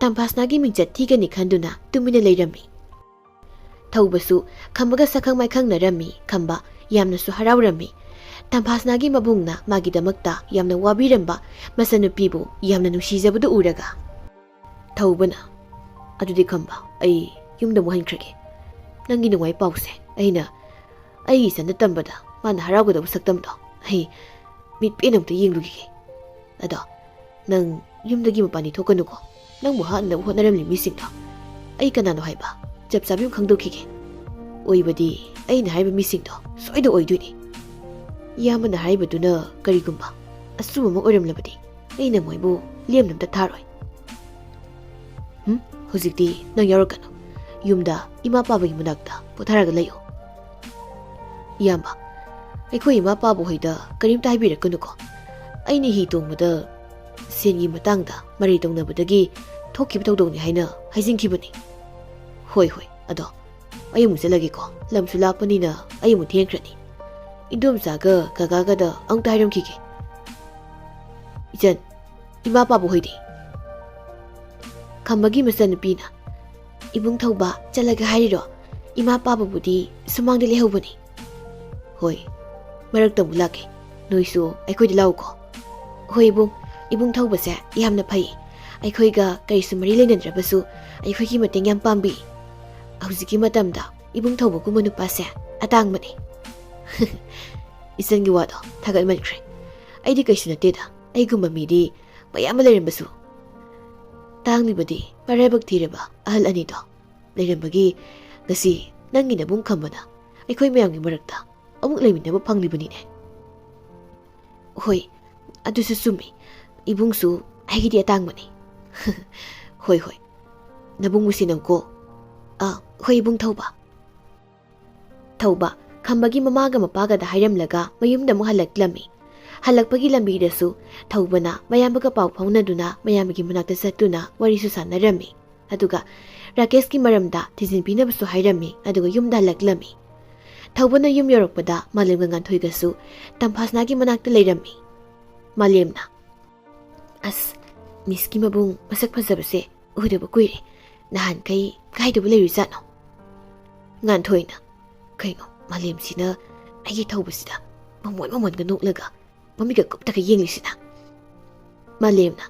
ꯇꯝꯐꯥꯁꯅꯥꯒꯤ ꯃꯤꯡꯆꯠ ꯊꯤꯒꯅꯤ ꯈꯟꯗꯨꯅ ꯇꯨꯃꯤꯟꯅ ꯂꯩꯔꯝꯃꯤ꯫ ꯊꯧꯕꯁꯨ ꯈꯝꯕꯒ ꯁꯛꯈꯪ ꯃꯥꯏꯈꯪꯅꯔꯝꯃꯤ꯫ ꯈꯝꯕ ꯌꯥꯝꯅꯁꯨ ꯍꯔꯥꯎꯔꯝꯃꯤ꯫ ꯇꯝꯐꯥꯁꯅꯥꯒꯤ ꯃꯕꯨꯡꯅ ꯃꯥꯒꯤꯗꯃꯛꯇ ꯌꯥꯝꯅ ꯋꯥꯕꯤꯔꯝꯕ ꯃꯆꯟꯅꯨꯄꯤꯕꯨ ꯌꯥꯝꯅ ꯅꯨꯡꯁꯤꯖꯕꯗꯨ ꯎꯔꯒ꯫ ꯊꯧꯕꯅ, "ꯑꯗꯨꯗꯤ ꯈꯝꯕ, ꯑꯩ ꯌꯨꯝꯗ ꯑꯃꯨꯛ ꯍꯟꯈ꯭ꯔꯒꯦ꯫ ꯅꯪꯒꯤ ꯅꯨꯡꯉꯥꯏ ꯄꯥꯎꯁꯦ ꯑꯩꯅ ꯑꯩꯒꯤ ꯏꯆꯟꯗ ꯇꯝꯕꯗ ꯃꯥꯅ ꯍꯔꯥꯎꯒꯗꯕ ꯁꯛꯇꯝꯗꯣ ꯑꯩ ꯃꯤꯠ ꯄꯦꯟꯅ ꯑꯝꯇ ꯌꯦꯡꯂꯨꯈꯤꯒꯦ꯫ ꯑꯗꯣ ꯅꯪ ꯌꯨꯝꯗꯒꯤ ꯃꯄꯥꯟꯗꯤ ꯊꯣꯛꯀꯅꯨꯀꯣ꯫ ꯅꯪꯕꯨ ꯍꯥꯠꯅꯕ ꯍꯣꯠꯅꯔꯝꯂꯤ ꯃꯤꯁꯤꯡꯗꯣ ꯑꯩ ꯀꯅꯥꯅꯣ ꯍꯥꯏꯕ ꯆꯞ ꯆꯥꯕꯤ ꯑꯃ ꯈꯪꯗꯣꯛꯈꯤꯒꯦ꯫ ꯑꯣꯏꯕꯗꯤ ꯑꯩꯅ ꯍꯥꯏꯕ ꯃꯤꯁꯤꯡꯗꯣ ꯁꯣꯏꯗ ꯑꯣꯏꯗꯣꯏꯅꯤ꯫ ꯏꯌꯥꯝꯕꯅ ꯍꯥꯏꯔꯤꯕꯗꯨꯅ ꯀꯔꯤꯒꯨꯝꯕ ꯑꯆꯨꯝꯕ ꯑꯃ ꯑꯣꯏꯔꯝꯂꯕꯗꯤ ꯑꯩꯅ ꯃꯣꯏꯕꯨ ꯂꯦꯝꯅ ꯑꯝꯇ ꯊꯥꯔꯣꯏ꯫ ꯍꯨꯝ, ꯍꯧꯖꯤꯛꯇꯤ ꯅꯪ ꯌꯥꯎꯔꯛꯀꯅꯨ꯫ ꯌꯨꯝꯗ ꯏꯃꯥ ꯄꯥꯕꯒꯤ ꯃꯅꯥꯛꯇ ꯄꯣꯊꯥꯔꯒ ꯂꯩꯌꯨ꯫ ꯏꯌꯥꯝꯕ, ꯑꯩꯈꯣꯏ ꯏꯃꯥ ꯄꯥꯕ ꯍꯣꯏꯗ ꯀꯔꯤꯝꯇ ꯍꯥꯏꯕꯤꯔꯛꯀꯅꯨꯀꯣ꯫ ꯑꯩꯅ ꯍꯤ ꯇꯣꯡꯕꯗ ꯁꯦꯟꯒꯤ ꯃꯇꯥꯡꯗ ꯃꯔꯩ ꯇꯧꯅꯕꯗꯒꯤ ꯊꯣꯛꯈꯤꯕ ꯊꯧꯗꯣꯛꯅꯤ ꯍꯥꯏꯅ ꯍꯥꯏꯖꯤꯟꯈꯤꯕꯅꯤ꯫ ꯍꯣꯏ, ꯍꯣꯏ, ꯑꯗꯣ ꯑꯩ ꯑꯃꯨꯛ ꯆꯠꯂꯒꯦꯀꯣ꯫ ꯂꯝꯁꯨ ꯂꯥꯞꯄꯅꯤꯅ ꯑꯩ ꯑꯃꯨꯛ ꯊꯦꯡꯈ꯭ꯔꯅꯤ꯫ ꯏꯟꯗꯣꯝꯆꯥꯒ ꯀꯀꯥꯒꯗ ꯑꯃꯨꯛꯇ ꯍꯥꯏꯔꯝꯈꯤꯒꯦ꯫ ꯏꯆꯟ, ꯏꯃꯥ ꯄꯥꯕ ꯍꯣꯏꯗꯤ? ꯈꯝꯕꯒꯤ ꯃꯆꯟꯅꯨꯄꯤꯅ, "ꯏꯕꯨꯡ ꯊꯧꯕ ꯆꯠꯂꯒ ꯍꯥꯏꯔꯤꯔꯣ? ꯏꯃꯥ ꯄꯥꯕꯕꯨꯗꯤ ꯁꯨꯃꯥꯡꯗ ꯂꯩꯍꯧꯕꯅꯤ꯫" "ꯍꯣꯏ, ꯃꯔꯛꯇ ꯑꯃꯨꯛ ꯂꯥꯛꯀꯦ꯫ ꯅꯣꯏꯁꯨ ꯑꯩꯈꯣꯏꯗ ꯂꯥꯛꯎꯀꯣ꯫" "ꯍꯣꯏ ꯏꯕꯨꯡ, ꯏꯕꯨꯡ ꯊꯧꯕꯁꯦ ꯌꯥꯝꯅ ꯐꯩ꯫ ꯑꯩꯈꯣꯏꯒ ꯀꯔꯤꯁꯨ ꯃꯔꯤ ꯂꯩꯅꯗ꯭ꯔꯕꯁꯨ ꯑꯩꯈꯣꯏꯒꯤ ꯃꯇꯦꯡ ꯌꯥꯝ ꯄꯥꯡꯕꯤ꯫ ꯍꯧꯖꯤꯛꯀꯤ ꯃꯇꯝꯗ ꯏꯕꯨꯡ ꯊꯧꯕꯒꯨꯝꯕ ꯅꯨꯄꯥꯁꯦ ꯑꯇꯥꯡꯕꯅꯤ꯫" "ꯏꯆꯟꯒꯤ ꯋꯥꯗꯣ ꯊꯥꯒꯠꯃꯟꯈ꯭ꯔꯦ꯫ ꯑꯩꯗꯤ ꯀꯩꯁꯨ ꯅꯠꯇꯦꯗ, ꯑꯩꯒꯨꯝꯕ ꯃꯤꯗꯤ ꯃꯌꯥꯝ ꯑꯃ ꯂꯩꯔꯝꯕꯁꯨ꯫ ꯇꯥꯡꯂꯤꯕꯗꯤ ꯃꯔꯥꯏꯕꯛ ꯊꯤꯔꯕ ꯑꯍꯜ ꯑꯅꯤꯗꯣ ꯂꯩꯔꯝꯕꯒꯤ ꯉꯁꯤ ꯅꯪꯒꯤ ꯅꯕꯨꯡ ꯈꯝꯕꯅ ꯑꯩꯈꯣꯏ ꯃꯌꯥꯝꯒꯤ ꯃꯔꯛꯇ ꯑꯃꯨꯛ ꯂꯩꯃꯤꯟꯅꯕ ꯐꯪꯂꯤꯕꯅꯤꯅꯦ꯫" "ꯍꯣꯏ, ꯑꯗꯨꯁꯨ ꯆꯨꯝꯃꯤ꯫ ꯏꯕꯨꯡꯁꯨ ꯑꯩꯒꯤꯗꯤ ꯑꯇꯥꯡꯕꯅꯤ꯫" "ꯍꯣꯏ, ꯍꯣꯏ, ꯅꯕꯨꯡꯕꯨ ꯁꯤꯟꯅꯧꯀꯣ꯫" "ꯑꯥ, ꯍꯣꯏ ꯏꯕꯨꯡ ꯊꯧꯕ꯫" ꯊꯧꯕ ꯈꯝꯕꯒꯤ ꯃꯃꯥꯒ ꯃꯄꯥꯒꯗ ꯍꯥꯏꯔꯝꯂꯒ ꯃꯌꯨꯝꯗ ꯑꯃꯨꯛ ꯍꯜꯂꯛꯂꯝꯃꯤ꯫ ꯍꯜꯂꯛꯄꯒꯤ ꯂꯝꯕꯤꯗꯁꯨ ꯊꯧꯕꯅ ꯃꯌꯥꯝꯕꯒ ꯄꯥꯎ ꯐꯥꯎꯅꯗꯨꯅ ꯃꯌꯥꯝꯕꯒꯤ ꯃꯅꯥꯛꯇ ꯆꯠꯇꯨꯅ ꯋꯥꯔꯤꯁꯨ ꯁꯥꯟꯅꯔꯝꯃꯤ꯫ ꯑꯗꯨꯒ ꯔꯥꯀꯦꯁꯀꯤ ꯃꯔꯝꯗ ꯊꯤꯖꯤꯟꯕꯤꯅꯕꯁꯨ ꯍꯥꯏꯔꯝꯃꯤ꯫ ꯑꯗꯨꯒ ꯌꯨꯝꯗ ꯍꯜꯂꯛꯂꯝꯃꯤ꯫ ꯊꯧꯕꯅ ꯌꯨꯝ ꯌꯧꯔꯛꯄꯗ ꯃꯥꯂꯦꯝꯒ ꯉꯥꯟꯊꯣꯏꯒꯁꯨ ꯇꯝꯐꯥꯁꯅꯥꯒꯤ ꯃꯅꯥꯛꯇ ꯂꯩꯔꯝꯃꯤ꯫ ꯃꯥꯂꯦꯝꯅ, "ꯑꯁ, ꯃꯤꯁꯀꯤ ꯃꯕꯨꯡ ꯃꯁꯛ ꯐꯖꯕꯁꯦ ꯎꯗꯕ ꯀꯨꯏꯔꯦ꯫ ꯅꯍꯥꯟꯈꯩ ꯀꯥꯏꯗꯕꯨ ꯂꯩꯔꯨꯖꯥꯠꯅꯣ?" ꯉꯥꯟꯊꯣꯏꯅ, "ꯀꯩꯅꯣ, ꯃꯥꯂꯦꯝꯁꯤꯅ ꯑꯩꯒꯤ ꯊꯧꯕꯁꯤꯗ ꯃꯃꯣꯟ ꯃꯃꯣꯟꯒ ꯅꯣꯛꯂꯒ ꯃꯃꯤꯠꯀ ꯀꯨꯞꯇꯒ ꯌꯦꯡꯂꯤꯁꯤꯅ?" ꯃꯥꯂꯦꯝꯅ,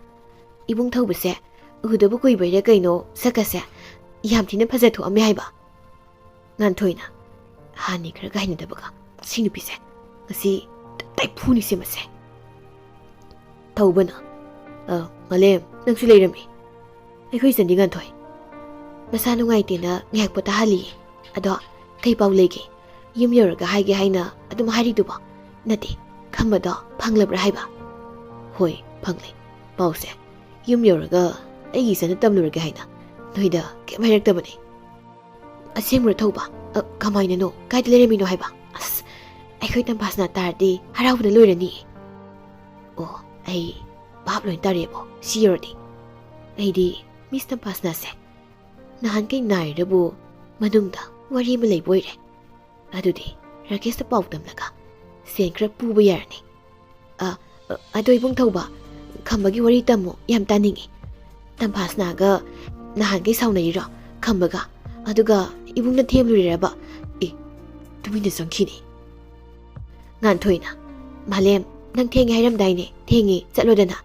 "ꯏꯕꯨꯡ ꯊꯧꯕꯁꯦ ꯎꯗꯕ ꯀꯨꯏꯕꯩꯔꯥ ꯀꯩꯅꯣ, ꯁꯛꯀꯁꯦ ꯌꯥꯝ ꯊꯤꯅ ꯐꯖꯊꯣꯛꯑꯝꯃꯦ ꯍꯥꯏꯕ?" ꯉꯥꯟꯊꯣꯏꯅ, "ꯍꯥꯟꯅꯤ ꯈꯔꯒ ꯍꯩꯅꯗꯕꯒ, ꯁꯤ ꯅꯨꯄꯤꯁꯦ ꯉꯁꯤ ꯇꯞꯇꯥꯏ ꯐꯨꯅꯤꯁꯦ ꯃꯁꯦ꯫" ꯊꯧꯕꯅ, "ꯑ, ꯃꯥꯂꯦꯝ, ꯅꯪꯁꯨ ꯂꯩꯔꯝꯃꯤ꯫ ꯑꯩꯈꯣꯏ ꯏꯆꯟꯗꯤ ꯉꯥꯟꯊꯣꯏ ꯃꯁꯥ ꯅꯨꯡꯉꯥꯏꯇꯦꯅ ꯉꯥꯏꯍꯥꯛ ꯄꯣꯊꯥꯍꯜꯂꯤꯌꯦ꯫ ꯑꯗꯣ ꯀꯩ ꯄꯥꯎ ꯂꯩꯒꯦ? ꯌꯨꯝ ꯌꯧꯔꯒ ꯍꯥꯏꯒꯦ ꯍꯥꯏꯅ ꯑꯗꯨꯝ ꯍꯥꯏꯔꯤꯗꯨꯕꯣ? ꯅꯠꯇꯦ, ꯈꯝꯕꯗꯣ ꯐꯪꯂꯕ꯭ꯔꯥ ꯍꯥꯏꯕ?" "ꯍꯣꯏ, ꯐꯪꯂꯦ꯫ ꯄꯥꯎꯁꯦ ꯌꯨꯝ ꯌꯧꯔꯒ ꯑꯩꯒꯤ ꯏꯆꯟꯅ ꯇꯝꯂꯨꯔꯒꯦ ꯍꯥꯏꯅ ꯅꯣꯏꯗ ꯀꯩꯝ ꯍꯥꯏꯔꯛꯇꯕꯅꯦ꯫" "ꯑꯁꯦꯡꯕ꯭ꯔꯣ ꯊꯧꯕ? ꯑ, ꯀꯃꯥꯏꯅꯅꯣ? ꯀꯥꯏꯗ ꯂꯩꯔꯝꯃꯤꯅꯣ ꯍꯥꯏꯕ? ꯑꯁ, ꯑꯩꯈꯣꯏ ꯇꯝꯐꯥꯁꯅꯥ ꯇꯥꯔꯗꯤ ꯍꯔꯥꯎꯕꯅ ꯂꯣꯏꯔꯅꯤ꯫" "ꯑꯣ, ꯑꯩ ꯚꯥꯞ ꯂꯣꯏ ꯇꯥꯔꯦꯕꯣ, ꯁꯤ ꯌꯧꯔꯗꯤ꯫ ꯑꯩꯗꯤ ꯃꯤꯁ ꯇꯝꯐꯥꯁꯅꯥꯁꯦ ꯅꯍꯥꯟꯈꯩ ꯅꯥꯏꯔꯕꯨ ꯃꯅꯨꯡꯗ ꯋꯥꯔꯤ ꯑꯃ ꯂꯩꯕ ꯑꯣꯏꯔꯦ꯫ ꯑꯗꯨꯗꯤ ꯔꯥꯀꯦꯁꯇ ꯄꯥꯎ ꯇꯝꯂꯒ ꯁꯦꯟ ꯈꯔ ꯄꯨꯕ ꯌꯥꯔꯅꯤ꯫ ꯑ, ꯑ, ꯑꯗꯣ ꯏꯕꯨꯡ ꯊꯧꯕ, ꯈꯝꯕꯒꯤ ꯋꯥꯔꯤ ꯇꯝꯃꯨ, ꯌꯥꯝ ꯇꯥꯅꯤꯡꯉꯤ꯫ ꯇꯝꯐꯥꯁꯅꯥꯒ ꯅꯍꯥꯟꯈꯩ ꯁꯥꯎꯅꯔꯤꯔꯣ, ꯈꯝꯕꯒ? ꯑꯗꯨꯒ ꯏꯕꯨꯡꯅ ꯊꯦꯝꯂꯨꯔꯤꯔꯕ? ꯑꯦ, ꯇꯨꯃꯤꯟꯅ ꯆꯪꯈꯤꯅꯤ꯫" ꯉꯥꯟꯊꯣꯏꯅ, "ꯃꯥꯂꯦꯝ, ꯅꯪ ꯊꯦꯡꯉꯦ ꯍꯥꯏꯔꯝꯗꯥꯏꯅꯦ? ꯊꯦꯡꯉꯦ, ꯆꯠꯂꯣꯗꯅ꯫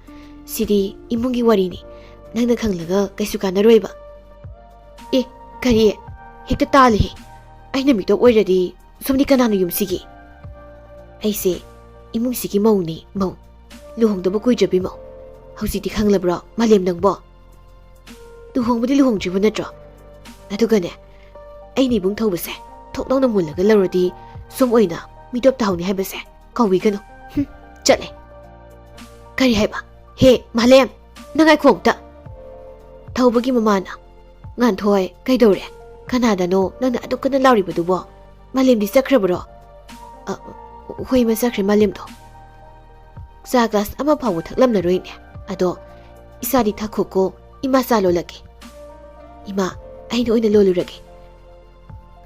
ꯁꯤꯗꯤ ꯏꯃꯨꯡꯒꯤ ꯋꯥꯔꯤꯅꯤ, ꯅꯪꯅ ꯈꯪꯂꯒ ꯀꯩꯁꯨ ꯀꯥꯟꯅꯔꯣꯏꯕ꯫" "ꯑꯦ, ꯀꯔꯤ? ꯍꯦꯛꯇ ꯇꯥꯜꯂꯤꯍꯦ꯫ ꯑꯩꯅ ꯃꯤꯇꯣꯞ ꯑꯣꯏꯔꯗꯤ ꯁꯣꯝꯗꯤ ꯀꯅꯥꯅꯣ ꯌꯨꯝꯁꯤꯒꯤ?" "ꯑꯩꯁꯦ ꯏꯃꯨꯡꯁꯤꯒꯤ ꯃꯧꯅꯤ, ꯃꯧ꯫ ꯂꯨꯍꯣꯡꯗꯕ ꯀꯨꯏꯗ꯭ꯔꯕꯤ ꯃꯧ꯫ ꯍꯧꯖꯤꯛꯇꯤ ꯈꯪꯂꯕ꯭ꯔꯣ, ꯃꯥꯂꯦꯝ ꯅꯪꯕꯣ? ꯂꯨꯍꯣꯡꯕꯗꯤ ꯂꯨꯍꯣꯡꯗ꯭ꯔꯤꯕ ꯅꯠꯇ꯭ꯔꯣ? ꯑꯗꯨꯒꯅꯦ, ꯑꯩꯅ ꯏꯕꯨꯡ ꯊꯧꯕꯁꯦ ꯊꯣꯛ ꯂꯥꯎꯅ ꯃꯨꯜꯂꯒ ꯂꯧꯔꯗꯤ ꯁꯣꯝ ꯑꯣꯏꯅ ꯃꯤꯇꯣꯞ ꯇꯥꯍꯧꯅꯤ ꯍꯥꯏꯕꯁꯦ ꯀꯥꯎꯕꯤꯒꯅꯨ꯫ ꯍꯨꯝ, ꯆꯠꯂꯦ꯫" "ꯀꯔꯤ ꯍꯥꯏꯕ? ꯍꯦ, ꯃꯥꯂꯦꯝ, ꯅꯪ ꯉꯥꯏꯈꯣ ꯑꯝꯇ꯫" ꯊꯧꯕꯒꯤ ꯃꯃꯥꯅ, "ꯉꯥꯟꯊꯣꯏ, ꯀꯩꯗꯧꯔꯦ? ꯀꯅꯥꯗꯅꯣ ꯅꯪꯅ ꯑꯗꯨꯛ ꯀꯟꯅ ꯂꯥꯎꯔꯤꯕꯗꯨꯕꯣ? ꯃꯥꯂꯦꯝꯗꯤ ꯆꯠꯈ꯭ꯔꯕꯔꯣ?" "ꯑ, ꯍꯣꯏ, ꯏꯃꯥ, ꯆꯠꯈ꯭ꯔꯦ ꯃꯥꯂꯦꯝꯗꯣ꯫ ꯆꯥ ꯒ꯭ꯂꯥꯁ ꯑꯃ ꯐꯥꯎꯕ ꯊꯛꯂꯝꯂꯔꯣꯏꯅꯦ꯫ ꯑꯗꯣ ꯏꯁꯥꯗꯤ ꯊꯛꯈꯣꯀꯣ, ꯏꯃꯥ ꯆꯥ ꯂꯣꯜꯂꯒꯦ꯫ ꯏꯃꯥ, ꯑꯩꯅ ꯑꯣꯏꯅ ꯂꯣꯜꯂꯨꯔꯒꯦ꯫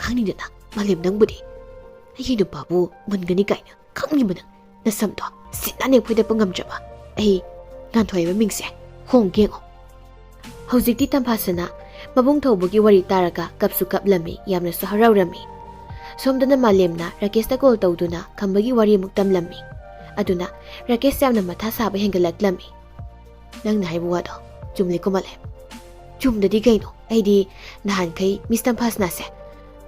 ꯈꯪꯅꯤꯗꯅ, ꯃꯥꯂꯦꯝ ꯅꯪꯕꯨꯗꯤ꯫ ꯑꯩꯒꯤ ꯅꯨꯄꯥꯕꯨ ꯃꯨꯟꯒꯅꯤ ꯀꯥꯏꯅ ꯈꯪꯉꯤꯕ ꯅꯪ꯫ ꯅꯁꯝꯗꯣ ꯁꯤꯠ ꯅꯥꯟꯅ ꯐꯣꯏꯗꯠꯄ ꯉꯝꯗ꯭ꯔꯕ ꯑꯩ ꯉꯥꯟꯊꯣꯏ ꯍꯥꯏꯕ ꯃꯤꯡꯁꯦ ꯍꯣꯡꯒꯦ ꯌꯦꯡꯉꯣ꯫" ꯍꯧꯖꯤꯛꯇꯤ ꯇꯝꯐꯥꯁꯅꯥ ꯃꯕꯨꯡ ꯊꯧꯕꯒꯤ ꯋꯥꯔꯤ ꯇꯥꯔꯒ ꯀꯞꯁꯨ ꯀꯞꯂꯝꯃꯤ, ꯌꯥꯝꯅꯁꯨ ꯍꯔꯥꯎꯔꯝꯃꯤ꯫ ꯁꯣꯝꯗꯅ ꯃꯥꯂꯦꯝꯅ ꯔꯥꯀꯦꯁꯇ ꯀꯣꯜ ꯇꯧꯗꯨꯅ ꯈꯝꯕꯒꯤ ꯋꯥꯔꯤ ꯑꯃꯨꯛ ꯇꯝꯂꯝꯃꯤ꯫ ꯑꯗꯨꯅ ꯔꯥꯀꯦꯁ ꯌꯥꯝꯅ ꯃꯊꯥ ꯁꯥꯕ ꯍꯦꯟꯒꯠꯂꯛꯂꯝꯃꯤ꯫ "ꯅꯪꯅ ꯍꯥꯏꯕ ꯋꯥꯗꯣ ꯆꯨꯝꯂꯦꯀꯣ ꯃꯥꯂꯦꯝ?" "ꯆꯨꯝꯗꯗꯤ ꯀꯩꯅꯣ? ꯑꯩꯗꯤ ꯅꯍꯥꯟꯈꯩ ꯃꯤꯁ ꯇꯝꯐꯥꯁꯅꯥꯁꯦ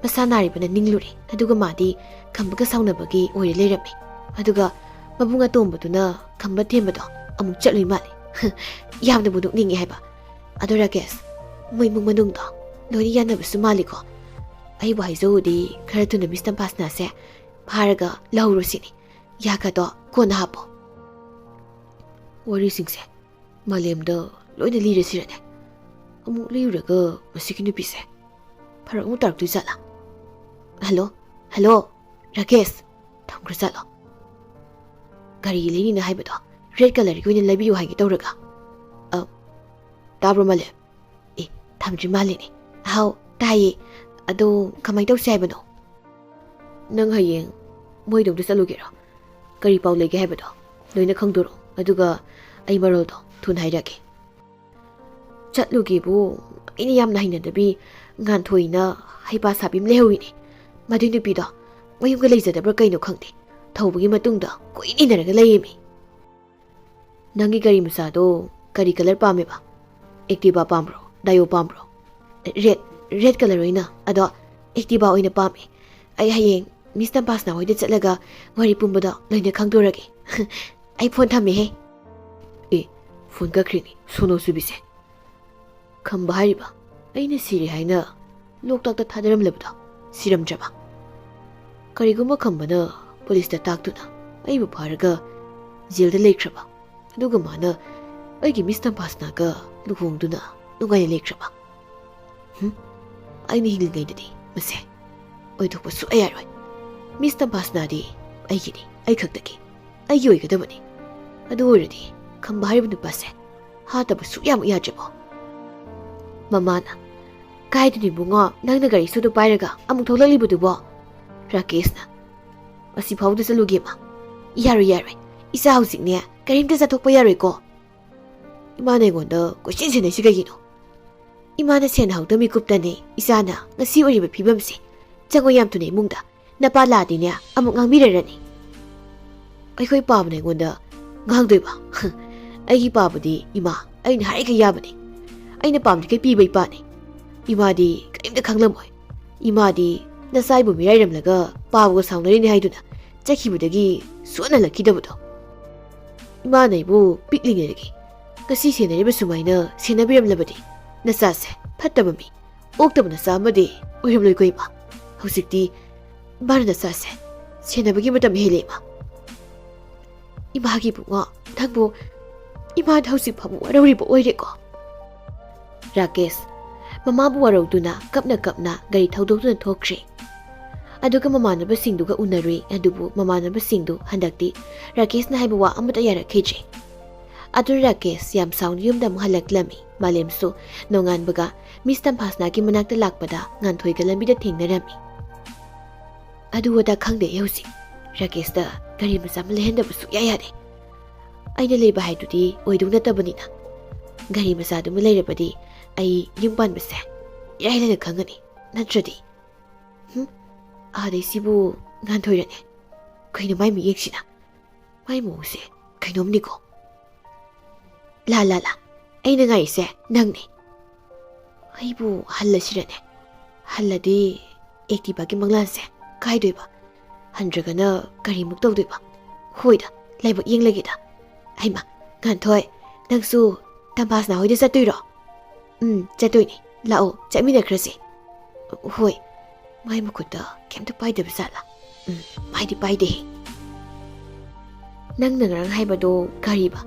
ꯃꯁꯥ ꯅꯥꯔꯤꯕꯅ ꯅꯤꯡꯂꯨꯔꯦ, ꯑꯗꯨꯒ ꯃꯥꯗꯤ ꯈꯝꯕꯒ ꯁꯥꯎꯅꯕꯒꯤ ꯑꯣꯏꯔ ꯂꯩꯔꯝꯃꯦ꯫ ꯑꯗꯨꯒ ꯃꯕꯨꯡ ꯑꯇꯣꯝꯕꯗꯨꯅ ꯈꯝꯕ ꯊꯦꯝꯕꯗꯣ ꯑꯃꯨꯛ ꯆꯠꯂꯨꯏ ꯃꯥꯜꯂꯦ꯫ ꯌꯥꯝꯅꯕꯨ ꯅꯣꯛꯅꯤꯡꯉꯦ ꯍꯥꯏꯕ꯫ ꯑꯗꯣ ꯔꯥꯀꯦꯁ, ꯃꯣꯏ ꯏꯃꯨꯡ ꯃꯅꯨꯡꯗꯣ ꯂꯣꯏꯅ ꯌꯥꯅꯕꯁꯨ ꯃꯥꯜꯂꯤꯀꯣ꯫ ꯑꯩꯕꯨ ꯍꯥꯏꯖꯧꯗꯤ ꯈꯔ ꯊꯨꯅ ꯃꯤꯁ ꯇꯝꯐꯥꯁꯅꯥꯁꯦ ꯐꯥꯔꯒ ꯂꯧꯔꯨꯁꯤꯅꯤ꯫ ꯌꯥꯒꯗꯣ ꯀꯣꯟꯅ ꯍꯥꯞꯄꯣ꯫" ꯋꯥꯔꯤꯁꯤꯡꯁꯦ ꯃꯥꯂꯦꯝꯗ ꯂꯣꯏꯅ ꯂꯤꯔꯁꯤꯔꯅꯦ? ꯑꯃꯨꯛ ꯂꯤꯔꯨꯔꯒ ꯃꯁꯤꯒꯤ ꯅꯨꯄꯤꯁꯦ ꯐꯔꯛ ꯑꯃꯨꯛ ꯇꯥꯔꯛꯇꯣꯏ ꯖꯥꯠꯂꯥ? "Hello, hello, Rakesh!" ꯊꯝꯈ꯭ꯔ ꯖꯥꯠꯂꯣ? ꯒꯥꯔꯤ ꯂꯩꯅꯤꯅ ꯍꯥꯏꯕꯗꯣ ꯔꯦꯗ ꯀꯂꯔꯒꯤ ꯑꯣꯏꯅ ꯂꯩꯕꯤꯌꯨ ꯍꯥꯏꯒꯦ ꯇꯧꯔꯒ꯫ ꯑ, ꯇꯥꯕ꯭ꯔꯣ ꯃꯥꯂꯦꯝ? ꯑꯦ, ꯊꯝꯗ꯭ꯔꯤ ꯃꯥꯜꯂꯦꯅꯦ꯫ ꯍꯥꯎ, ꯇꯥꯏꯌꯦ꯫ ꯑꯗꯣ ꯀꯃꯥꯏꯅ ꯇꯧꯁꯦ ꯍꯥꯏꯕꯅꯣ? ꯅꯪ ꯍꯌꯦꯡ ꯃꯣꯏꯗꯣꯝꯗ ꯆꯠꯂꯨꯒꯦꯔꯣ? ꯀꯔꯤ ꯄꯥꯎ ꯂꯩꯒꯦ ꯍꯥꯏꯕꯗꯣ ꯂꯣꯏꯅ ꯈꯪꯗꯣꯔꯛꯑꯣ, ꯑꯗꯨꯒ ꯑꯩ ꯃꯔꯣꯜꯗꯣ ꯊꯨꯅ ꯍꯥꯏꯔꯛꯀꯦ꯫ ꯆꯠꯂꯨꯒꯦꯕꯨ, ꯑꯩꯅ ꯌꯥꯝꯅ ꯍꯩꯅꯗꯕꯤ ꯉꯥꯟꯊꯣꯏꯅ ꯍꯩꯄꯥ ꯁꯥꯕꯤ ꯑꯃ ꯂꯩꯍꯧꯋꯤꯅꯦ꯫ ꯃꯗꯨꯏ ꯅꯨꯄꯤꯗꯣ ꯃꯌꯨꯝꯒ ꯂꯩꯖꯗꯕ꯭ꯔꯥ ꯀꯩꯅꯣ ꯈꯪꯗꯦ, ꯊꯧꯕꯒꯤ ꯃꯇꯨꯡꯗ ꯀꯨꯏꯅ ꯏꯟꯅꯔꯒ ꯂꯩꯌꯦꯃꯤ꯫ ꯅꯪꯒꯤ ꯒꯥꯔꯤ ꯃꯆꯥꯗꯣ ꯀꯔꯤ ꯀꯂꯔ ꯄꯥꯝꯃꯦꯕ? ꯑꯦꯛꯇꯤꯚꯥ ꯄꯥꯝꯕ꯭ꯔꯣ, ꯗꯥꯏꯑꯣ ꯄꯥꯝꯕ꯭ꯔꯣ? ꯔꯦꯗ, ꯔꯦꯗ ꯀꯂꯔ ꯑꯣꯏꯅ꯫ ꯑꯗꯣ ꯑꯦꯛꯇꯤꯚꯥ ꯑꯣꯏꯅ ꯄꯥꯝꯃꯦ꯫ ꯑꯩ ꯍꯌꯦꯡ ꯃꯤꯁ ꯇꯝꯄꯥꯁꯅꯥ ꯍꯣꯏꯗ ꯆꯠꯂꯒ ꯋꯥꯔꯤ ꯄꯨꯝꯕꯗꯣ ꯂꯣꯏꯅ ꯈꯪꯗꯣꯔꯒꯦ꯫ ꯑꯩ ꯐꯣꯟ ꯊꯝꯃꯦꯍꯦ꯫ ꯑꯦ, ꯐꯣꯟ ꯀꯛꯈ꯭ꯔꯤꯅꯤ ꯁꯣꯅꯣ ꯆꯨꯕꯤꯁꯦ꯫ ꯈꯝꯕ ꯍꯥꯏꯔꯤꯕ ꯑꯩꯅ ꯁꯤꯔꯦ ꯍꯥꯏꯅ ꯂꯣꯛꯇꯥꯛꯇ ꯊꯥꯗꯔꯝꯂꯕꯗꯣ ꯁꯤꯔꯝꯗ꯭ꯔꯕ? ꯀꯔꯤꯒꯨꯝꯕ ꯈꯝꯕꯅ ꯄꯨꯂꯤꯁꯇ ꯇꯥꯛꯇꯨꯅ ꯑꯩꯕꯨ ꯐꯥꯔꯒ ꯖꯦꯜꯗ ꯂꯩꯈ꯭ꯔꯕ, ꯑꯗꯨꯒ ꯃꯥꯅ ꯑꯩꯒꯤ ꯃꯤꯁ ꯇꯝꯄꯥꯁꯅꯥꯒ ꯂꯨꯍꯣꯡꯗꯨꯅ ꯅꯨꯡꯉꯥꯏꯅ ꯂꯩꯈ꯭ꯔꯕ? ꯍꯨꯝ? ꯑꯩꯅ ꯍꯤꯡꯂꯤꯉꯩꯗꯗꯤ ꯃꯁꯦ ꯑꯣꯏꯊꯣꯛꯄ ꯁꯨꯛꯌꯥ ꯌꯥꯔꯣꯏ꯫ ꯃꯤꯁ ꯇꯝꯄꯥꯁꯅꯥꯗꯤ ꯑꯩꯒꯤꯅꯤ, ꯑꯩ ꯈꯛꯇꯒꯤ, ꯑꯩꯒꯤ ꯑꯣꯏꯒꯗꯕꯅꯤ꯫ ꯑꯗꯨ ꯑꯣꯏꯔꯗꯤ ꯈꯝꯕ ꯍꯥꯏꯔꯤꯕ ꯅꯨꯄꯥꯁꯦ ꯍꯥꯠꯇꯕ ꯁꯨꯛꯌꯥꯃꯛ ꯌꯥꯗ꯭ꯔꯦꯕꯣ꯫ ꯃꯃꯥꯅ, "ꯀꯥꯏꯗꯅꯣ ꯏꯕꯨꯡꯉꯣ, ꯅꯪꯅ ꯒꯥꯔꯤ ꯁꯣꯗꯣ ꯄꯥꯏꯔꯒ ꯑꯃꯨꯛ ꯊꯣꯛꯂꯛꯂꯤꯕꯗꯨꯕꯣ?" ꯔꯥꯀꯦꯁꯅ, "ꯑꯁꯤ ꯐꯥꯎꯗ ꯆꯠꯂꯨꯒꯦ, ꯏꯃꯥ꯫" "ꯌꯥꯔꯣꯏ, ꯌꯥꯔꯣꯏ꯫ ꯏꯆꯥ ꯍꯧꯖꯤꯛꯅꯦ ꯀꯔꯤꯝꯇ ꯆꯠꯊꯣꯛꯄ ꯌꯥꯔꯣꯏꯀꯣ꯫" ꯏꯃꯥꯅ ꯑꯩꯉꯣꯟꯗ ꯀꯣꯏꯁꯦꯟ ꯁꯦꯟꯅꯩꯁꯤ ꯀꯩꯒꯤꯅꯣ? ꯏꯃꯥꯅ ꯁꯦꯟꯅꯍꯧꯗ ꯃꯤꯀꯨꯞꯇꯅꯦ ꯏꯆꯥꯅ ꯉꯁꯤ ꯑꯣꯏꯔꯤꯕ ꯐꯤꯕꯝꯁꯦ꯫ ꯆꯪꯉꯣ ꯌꯥꯝ ꯊꯨꯅ ꯏꯃꯨꯡꯗ꯫ ꯅꯄꯥ ꯂꯥꯛꯑꯗꯤꯅꯦ ꯑꯃꯨꯛ ꯉꯥꯡꯕꯤꯔꯔꯅꯤ꯫ ꯑꯩꯈꯣꯏ ꯄꯥꯕꯅ ꯑꯩꯉꯣꯟꯗ ꯉꯥꯡꯗꯣꯏꯕ? ꯑꯩꯒꯤ ꯄꯥꯕꯗꯤ ꯏꯃꯥ ꯑꯩꯅ ꯍꯥꯏꯔꯤꯈꯩ ꯌꯥꯕꯅꯤ꯫ ꯑꯩꯅ ꯄꯥꯝꯂꯤꯈꯩ ꯄꯤꯕ ꯏꯄꯥꯅꯤ꯫ ꯏꯃꯥꯗꯤ ꯀꯔꯤꯝꯇ ꯈꯪꯂꯝꯃꯣꯏ꯫ ꯏꯃꯥꯗꯤ ꯅꯆꯥ ꯑꯩꯕꯨ ꯃꯤꯔꯥꯏꯔꯝꯂꯒ ꯄꯥꯕꯒ ꯁꯥꯎꯅꯔꯤꯅꯤ ꯍꯥꯏꯗꯨꯅ ꯆꯠꯈꯤꯕꯗꯒꯤ ꯁꯨꯛꯍꯟ ꯍꯜꯂꯛꯈꯤꯗꯕꯗꯣ꯫ ꯏꯃꯥꯅ ꯑꯩꯕꯨ ꯄꯤꯛꯂꯤꯉꯩꯗꯒꯤ ꯉꯁꯤ ꯁꯦꯟꯅꯔꯤꯕ ꯁꯨꯃꯥꯏꯅ ꯁꯦꯟꯅꯕꯤꯔꯝꯂꯕꯗꯤ ꯅꯆꯥꯁꯦ ꯐꯠꯇꯕ ꯃꯤ, ꯑꯣꯛꯇꯕ ꯅꯆꯥ ꯑꯃꯗꯤ ꯑꯣꯏꯔꯝꯂꯣꯏꯀꯣ ꯏꯃꯥ꯫ ꯍꯧꯖꯤꯛꯇꯤ ꯃꯥꯅ ꯅꯆꯥꯁꯦ ꯁꯦꯟꯅꯕꯒꯤ ꯃꯇꯝ ꯍꯦꯜꯂꯦ ꯏꯃꯥ꯫ ꯏꯃꯥꯒꯤ ꯏꯕꯨꯡꯉꯣ, ꯅꯪꯕꯨ ꯏꯃꯥꯗ ꯍꯧꯖꯤꯛ ꯐꯥꯎꯕ ꯋꯥꯔꯧꯔꯤꯕ ꯑꯣꯏꯔꯦꯀꯣ? ꯔꯥꯀꯦꯁ ꯃꯃꯥꯕꯨ ꯋꯥꯔꯧꯗꯨꯅ ꯀꯞꯅ ꯀꯞꯅ ꯒꯥꯔꯤ ꯊꯧꯗꯣꯛꯇꯨꯅ ꯊꯣꯛꯈ꯭ꯔꯦ꯫ ꯑꯗꯨꯒ ꯃꯃꯥꯟꯅꯕꯁꯤꯡꯗꯨꯒ ꯎꯅꯔꯨꯏ꯫ ꯑꯗꯨꯕꯨ ꯃꯃꯥꯟꯅꯕꯁꯤꯡꯗꯨ ꯍꯟꯗꯛꯇꯤ ꯔꯥꯀꯦꯁꯅ ꯍꯥꯏꯕ ꯋꯥ ꯑꯃꯠꯇ ꯌꯥꯔꯛꯈꯤꯗ꯭ꯔꯦ꯫ ꯑꯗꯨꯅ ꯔꯥꯀꯦꯁ ꯌꯥꯝ ꯁꯥꯎꯅ ꯌꯨꯝꯗ ꯑꯃꯨꯛ ꯍꯜꯂꯛꯂꯝꯃꯤ꯫ ꯃꯥꯂꯦꯝꯁꯨ ꯅꯣꯡꯉꯥꯟꯕꯒ ꯃꯤꯁ ꯇꯝꯐꯥꯁꯅꯥꯒꯤ ꯃꯅꯥꯛꯇ ꯂꯥꯛꯄꯗ ꯉꯥꯟꯊꯣꯏꯒ ꯂꯝꯕꯤꯗ ꯊꯦꯡꯅꯔꯝꯃꯤ꯫ ꯑꯗꯨ ꯑꯗꯥ ꯈꯪꯗꯦ ꯑꯩ ꯍꯧꯖꯤꯛ꯫ ꯔꯥꯀꯦꯁꯇ ꯒꯥꯔꯤ ꯃꯆꯥ ꯑꯃ ꯂꯩꯍꯟꯗꯕ ꯁꯨꯛꯌꯥ ꯌꯥꯗꯦ꯫ ꯑꯩꯅ ꯂꯩꯕ ꯍꯥꯏꯗꯨꯗꯤ ꯑꯣꯏꯗꯧ ꯅꯠꯇꯕꯅꯤꯅ꯫ ꯒꯥꯔꯤ ꯃꯆꯥꯗꯨꯃ ꯂꯩꯔꯕꯗꯤ ꯑꯩ ꯌꯨꯝ ꯄꯥꯟꯕꯁꯦ ꯏꯔꯥꯏ ꯂꯥꯏꯅ ꯈꯪꯒꯅꯤ꯫ ꯅꯠꯇ꯭ꯔꯗꯤ꯫ ꯍꯨꯝ? ꯑꯥꯗꯩ ꯁꯤꯕꯨ ꯉꯥꯟꯊꯣꯏꯔꯅꯦ? ꯀꯩꯅꯣ ꯃꯥꯏ ꯃꯤꯠꯌꯦꯡꯁꯤꯅ? ꯃꯥꯏ ꯃꯑꯣꯡꯁꯦ ꯀꯩꯅꯣꯝꯅꯤꯀꯣ꯫ ꯂꯥ ꯂꯥ ꯂꯥ, ꯑꯩꯅ ꯉꯥꯏꯔꯤꯁꯦ ꯅꯪꯅꯦ꯫ ꯑꯩꯕꯨ ꯍꯜꯂꯁꯤꯔꯅꯦ? ꯍꯜꯂꯗꯤ ꯑꯦꯛꯇꯤꯚꯥꯒꯤ ꯃꯪꯂꯥꯟꯁꯦ ꯀꯥꯏꯗꯣꯏꯕ? ꯍꯟꯗ꯭ꯔꯒꯅ ꯀꯔꯤꯃꯨꯛ ꯇꯧꯗꯣꯏꯕ? ꯍꯣꯏꯗ, ꯂꯥꯏꯕꯛ ꯌꯦꯡꯂꯒꯦꯗ꯫ ꯍꯩꯃꯥ, ꯉꯥꯟꯊꯣꯏ, ꯅꯪꯁꯨ ꯇꯝꯐꯥꯁꯅꯥ ꯍꯣꯏꯗ ꯆꯠꯇꯣꯏꯔꯣ? ꯎꯝ, ꯆꯠꯇꯣꯏꯅꯦ꯫ ꯂꯥꯛꯑꯣ, ꯆꯠꯃꯤꯟꯅꯈ꯭ꯔꯁꯦ꯫ ꯍꯣꯏ꯫ ꯃꯥꯏ ꯃꯈꯨꯠꯇ ꯀꯩꯝꯇ ꯄꯥꯏꯗꯕ ꯖꯥꯠꯂꯥ? ꯎꯝ, ꯄꯥꯏꯗꯤ ꯄꯥꯏꯗꯦꯍꯦ꯫ ꯅꯪꯅ ꯉꯔꯥꯡ ꯍꯥꯏꯕꯗꯣ ꯀꯔꯤꯕ?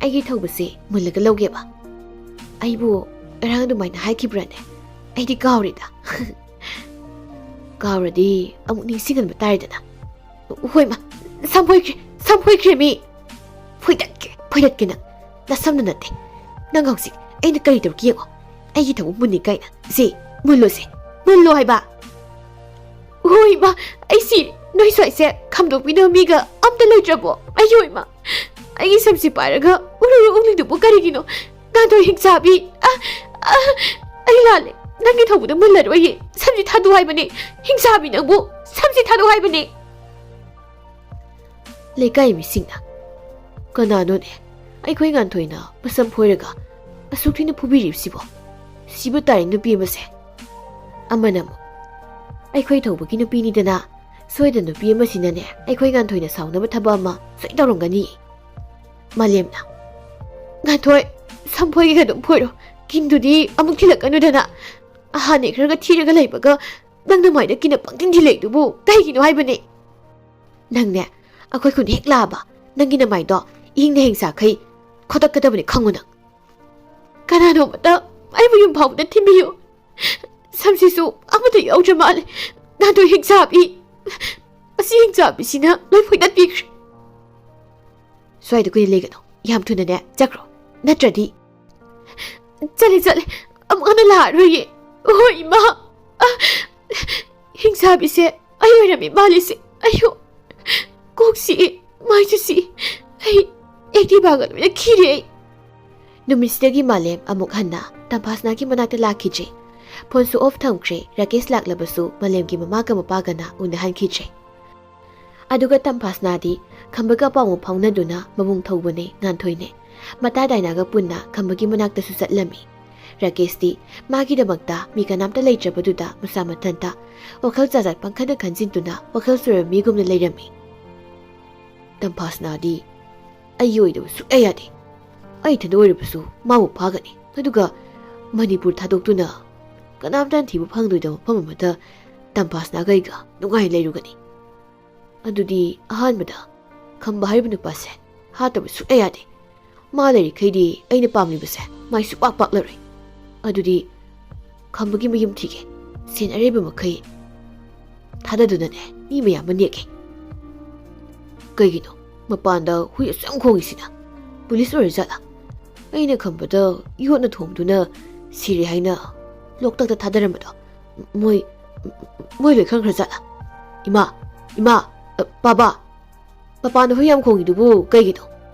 ꯑꯩꯒꯤ ꯊꯧꯕꯁꯦ ꯃꯨꯜꯂꯒ ꯂꯧꯒꯦꯕ? ꯑꯩꯕꯨ ꯉꯔꯥꯡ ꯑꯗꯨꯃꯥꯏꯅ ꯍꯥꯏꯈꯤꯕ꯭ꯔꯥꯅꯦ? ꯑꯩꯗꯤ ꯀꯥꯎꯔꯦꯗ꯫ ꯀꯥꯎꯔꯗꯤ ꯑꯃꯨꯛ ꯅꯤꯡꯁꯤꯡꯍꯟꯕ ꯇꯥꯔꯦꯗꯅ꯫ ꯍꯣꯏ ꯃꯥ, ꯁꯝ ꯐꯣꯏꯈ꯭ꯔꯦ, ꯁꯝ ꯐꯣꯏꯈ꯭ꯔꯦ ꯃꯤ꯫ ꯐꯣꯏꯗꯠꯀꯦ, ꯐꯣꯏꯗꯠꯀꯦ ꯅꯪ꯫ ꯅꯁꯝꯗ ꯅꯠꯇꯦ꯫ ꯅꯪ ꯍꯧꯖꯤꯛ ꯑꯩꯅ ꯀꯔꯤ ꯇꯧꯔꯛꯀꯦ ꯌꯦꯡꯉꯣ꯫ ꯑꯩꯒꯤ ꯊꯕꯛ ꯃꯨꯟꯅꯤ ꯀꯥꯏꯅ꯫ ꯁꯤ, ꯃꯨꯜꯂꯣ ꯁꯦ꯫ ꯃꯨꯜꯂꯣ ꯍꯥꯏꯕ꯫ ꯍꯣꯏ ꯏꯃꯥ, ꯑꯩ ꯁꯤ ꯅꯣꯏ ꯁ꯭ꯋꯥꯏꯁꯦ ꯈꯥꯝꯗꯣꯛꯄꯤꯅꯕ ꯃꯤꯒ ꯑꯝꯇ ꯂꯩꯇ꯭ꯔꯕꯣ? ꯑꯩ ꯍꯣꯏ ꯏꯃꯥ, ꯑꯩꯒꯤ ꯁꯝꯁꯤ ꯄꯥꯏꯔꯒ ꯎꯔꯨꯔꯨ ꯎꯪꯂꯤꯗꯨꯕꯨ ꯀꯔꯤꯒꯤꯅꯣ? ꯉꯥꯟꯊꯣꯏ ꯍꯤꯡꯆꯥꯕꯤ꯫ ꯑ, ꯑ, ꯑꯩ ꯂꯥꯜꯂꯦ꯫ ꯅꯪꯒꯤ ꯊꯧꯕꯗꯣ ꯃꯨꯜꯂꯔꯣꯏꯌꯦ꯫ ꯁꯝꯁꯤ ꯊꯥꯗꯣꯛ ꯍꯥꯏꯕꯅꯦ꯫ ꯍꯤꯡꯆꯥꯕꯤ ꯅꯪꯕꯨ ꯁꯝꯁꯤ ꯊꯥꯗꯣꯛ ꯍꯥꯏꯕꯅꯦ꯫ ꯂꯩꯀꯥꯏ ꯃꯤꯁꯤꯡꯅ, "ꯀꯅꯥꯅꯣꯅꯦ ꯑꯩꯈꯣꯏ ꯉꯥꯟꯊꯣꯏꯅ ꯃꯁꯝ ꯐꯣꯏꯔꯒ ꯑꯁꯨꯛ ꯊꯤꯅ ꯐꯨꯕꯤꯔꯤꯕꯁꯤꯕꯣ? ꯁꯤꯕ ꯇꯥꯔꯦ ꯅꯨꯄꯤ ꯑꯃꯁꯦ"꯫ ꯑꯃꯅ ꯑꯃꯨꯛ, "ꯑꯩꯈꯣꯏ ꯊꯧꯕꯒꯤ ꯅꯨꯄꯤꯅꯤꯗꯅ, ꯁꯣꯏꯗꯅ ꯅꯨꯄꯤ ꯑꯃꯁꯤꯅꯅꯦ ꯑꯩꯈꯣꯏ ꯉꯥꯟꯊꯣꯏꯅ ꯁꯥꯎꯅꯕ ꯊꯕꯛ ꯑꯃ ꯁꯣꯏ ꯇꯧꯔꯝꯒꯅꯤ"꯫ ꯃꯥꯂꯦꯝꯅ, "ꯉꯥꯟꯊꯣꯏ, ꯁꯝ ꯐꯣꯏꯒꯦꯒ ꯑꯗꯨꯝ ꯐꯣꯏꯔꯣ꯫ ꯀꯤꯟꯗꯨꯗꯤ ꯑꯃꯨꯛ ꯊꯤꯜꯂꯛꯀꯅꯨꯗꯅ꯫ ꯑꯍꯥꯟ ꯅꯦꯛꯈ꯭ꯔꯒ ꯊꯤꯔꯒ ꯂꯩꯕꯒ ꯅꯪ ꯅꯃꯥꯏꯗ ꯀꯤꯟꯅ ꯄꯪꯊꯤꯟ ꯊꯤꯜꯂꯛꯏꯗꯨꯕꯨ ꯀꯩꯒꯤꯅꯣ ꯍꯥꯏꯕꯅꯦ? ꯅꯪꯅꯦ, ꯑꯩꯈꯣꯏ ꯈꯨꯟ ꯍꯦꯛ ꯂꯥꯛꯑꯕ ꯅꯪꯒꯤ ꯅꯃꯥꯏꯗꯣ ꯏꯍꯤꯡꯅ ꯍꯤꯡꯁꯥꯈꯩ ꯈꯣꯠꯇꯠꯀꯗꯕꯅꯤ, ꯈꯪꯉꯨ ꯅꯪ꯫ ꯀꯅꯥꯅꯣꯃꯇ ꯑꯩꯕꯨ ꯌꯨꯝ ꯐꯥꯎꯕꯗ ꯊꯤꯟꯕꯤꯌꯨ꯫ ꯁꯝꯁꯤꯁꯨ ꯑꯃꯠꯇ ꯌꯥꯎꯗ꯭ꯔ ꯃꯥꯜꯂꯦ꯫ ꯉꯥꯟꯊꯣꯏ ꯍꯤꯡꯆꯥꯕꯤ꯫ ꯑꯁꯤ ꯍꯤꯡꯆꯥꯕꯤꯁꯤꯅ ꯂꯣꯏ ꯐꯣꯏꯗꯠꯄꯤꯈ꯭ꯔꯦ"꯫ "ꯁ꯭ꯋꯥꯏꯗ ꯀꯨꯏꯅ ꯂꯩꯒꯅꯨ꯫ ꯌꯥꯝ ꯊꯨꯅꯅꯦ ꯆꯠꯈ꯭ꯔꯣ꯫ ꯅꯠꯇ꯭ꯔꯗꯤ"꯫ "ꯆꯠꯂꯦ, ꯆꯠꯂꯦ꯫ ꯑꯃꯨꯛ ꯍꯟꯅ ꯂꯥꯛꯑꯔꯣꯏꯌꯦ꯫ ꯍꯣꯏ, ꯏꯃꯥ꯫ ꯑ, ꯍꯤꯡꯆꯥꯕꯤꯁꯦ ꯑꯩ ꯑꯣꯏꯔꯝꯃꯤ ꯃꯥꯜꯂꯤꯁꯦ꯫ ꯑꯩꯌꯣ, ꯀꯣꯛ ꯆꯤꯛꯏ, ꯃꯥꯏꯁꯨ ꯆꯤꯛꯏ꯫ ꯑꯩ ꯑꯦꯛꯇꯤꯚꯥꯒ ꯂꯣꯏꯅ ꯈꯤꯔꯦ ꯑꯩ"꯫ ꯅꯨꯃꯤꯠꯁꯤꯗꯒꯤ ꯃꯥꯂꯦꯝ ꯑꯃꯨꯛ ꯍꯟꯅ ꯇꯝꯐꯥꯁꯅꯥꯒꯤ ꯃꯅꯥꯛꯇ ꯂꯥꯛꯈꯤꯗ꯭ꯔꯦ꯫ ꯐꯣꯟꯁꯨ ꯑꯣꯐ ꯊꯝꯈ꯭ꯔꯦ꯫ ꯔꯥꯀꯦꯁ ꯂꯥꯛꯂꯕꯁꯨ ꯃꯥꯂꯦꯝꯒꯤ ꯃꯃꯥꯒ ꯃꯄꯥꯒꯅ ꯎꯅꯍꯟꯈꯤꯗ꯭ꯔꯦ꯫ ꯑꯗꯨꯒ ꯇꯝꯐꯥꯁꯅꯥꯗꯤ ꯈꯝꯕꯒ ꯄꯥꯎ ꯐꯥꯎꯅꯗꯨꯅ ꯃꯕꯨꯡ ꯊꯧꯕꯅꯦ ꯉꯥꯟꯊꯣꯏꯅꯦ꯫ ꯃꯇꯥ ꯗꯥꯏꯅꯥꯒ ꯄꯨꯟꯅ ꯈꯝꯕꯒꯤ ꯃꯅꯥꯛꯇꯁꯨ ꯆꯠꯂꯝꯃꯤ꯫ ꯔꯥꯀꯦꯁꯇꯤ ꯃꯥꯒꯤꯗꯃꯛꯇ ꯃꯤ ꯀꯅꯥꯝꯇ ꯂꯩꯇ꯭ꯔꯕꯗꯨꯗ ꯃꯁꯥ ꯃꯊꯟꯇ ꯋꯥꯈꯜ ꯖꯥꯠ ꯖꯥꯠ ꯄꯪꯈꯟꯗ ꯈꯟꯖꯤꯟꯗꯨꯅ ꯋꯥꯈꯜ ꯆꯣꯏꯕ ꯃꯤꯒꯨꯝꯅ ꯂꯩꯔꯝꯃꯤ꯫ ꯇꯝꯐꯥꯁꯅꯥꯗꯤ ꯑꯩꯒꯤ ꯑꯣꯏꯗꯕ ꯁꯨꯛꯌꯥ ꯌꯥꯗꯦ꯫ ꯑꯩ ꯏꯊꯟꯗ ꯑꯣꯏꯔꯕꯁꯨ ꯃꯥꯕꯨ ꯐꯥꯒꯅꯤ꯫ ꯑꯗꯨꯒ ꯃꯅꯤꯄꯨꯔ ꯊꯥꯗꯣꯛꯇꯨꯅ ꯀꯅꯥꯝꯇꯅ ꯊꯤꯕ ꯐꯪꯗꯣꯏꯗꯕ ꯃꯐꯝ ꯑꯃꯗ ꯇꯝꯐꯥꯁꯅꯥꯒ ꯑꯩꯒ ꯅꯨꯡꯉꯥꯏꯅ ꯂꯩꯔꯨꯒꯅꯤ꯫ ꯑꯗꯨꯗꯤ ꯑꯍꯥꯟꯕꯗ ꯈꯝꯕ ꯍꯥꯏꯔꯤꯕ ꯅꯨꯄꯥꯁꯦ ꯍꯥꯠꯇꯕ ꯁꯨꯛꯌꯥ ꯌꯥꯗꯦ꯫ ꯃꯥ ꯂꯩꯔꯤꯈꯩꯗꯤ ꯑꯩꯅ ꯄꯥꯝꯂꯤꯕꯁꯦ ꯃꯥꯏ ꯁꯨꯛꯄꯥꯛ ꯄꯥꯛꯂꯔꯣꯏ꯫ ꯑꯗꯨꯗꯤ ꯈꯝꯕꯒꯤ ꯃꯌꯨꯝ ꯊꯤꯒꯦ꯫ ꯁꯦꯟ ꯑꯔꯩꯕ ꯃꯈꯩ ꯊꯥꯗꯗꯨꯅꯅꯦ ꯃꯤ ꯃꯌꯥꯝ ꯑꯃ ꯅꯦꯛꯀꯦ꯫ ꯀꯩꯒꯤꯅꯣ ꯃꯄꯥꯟꯗ ꯍꯨꯏ ꯑꯁꯨꯛ ꯌꯥꯝ ꯈꯣꯡꯉꯤꯁꯤꯅ? ꯄꯨꯂꯤꯁ ꯑꯣꯏꯔꯖꯥꯠꯂꯥ? ꯑꯩꯅ ꯈꯝꯕꯗ ꯌꯣꯠꯅ ꯊꯣꯝꯗꯨꯅ ꯁꯤꯔꯦ ꯍꯥꯏꯅ ꯂꯣꯛꯇꯥꯛꯇ ꯊꯥꯗꯔꯝꯕꯗꯣ ꯃꯣꯏ, ꯃꯣꯏ ꯂꯣꯏ ꯈꯪꯈ꯭ꯔꯖꯥꯠꯂꯥ? ꯏꯃꯥ, ꯏꯃꯥ, ꯑ, ꯄꯥꯕꯥ, ꯃꯄꯥꯟꯗ ꯍꯨꯏ ꯌꯥꯝ ꯈꯣꯡꯉꯤꯗꯨꯕꯨ ꯀꯩꯒꯤꯅꯣ?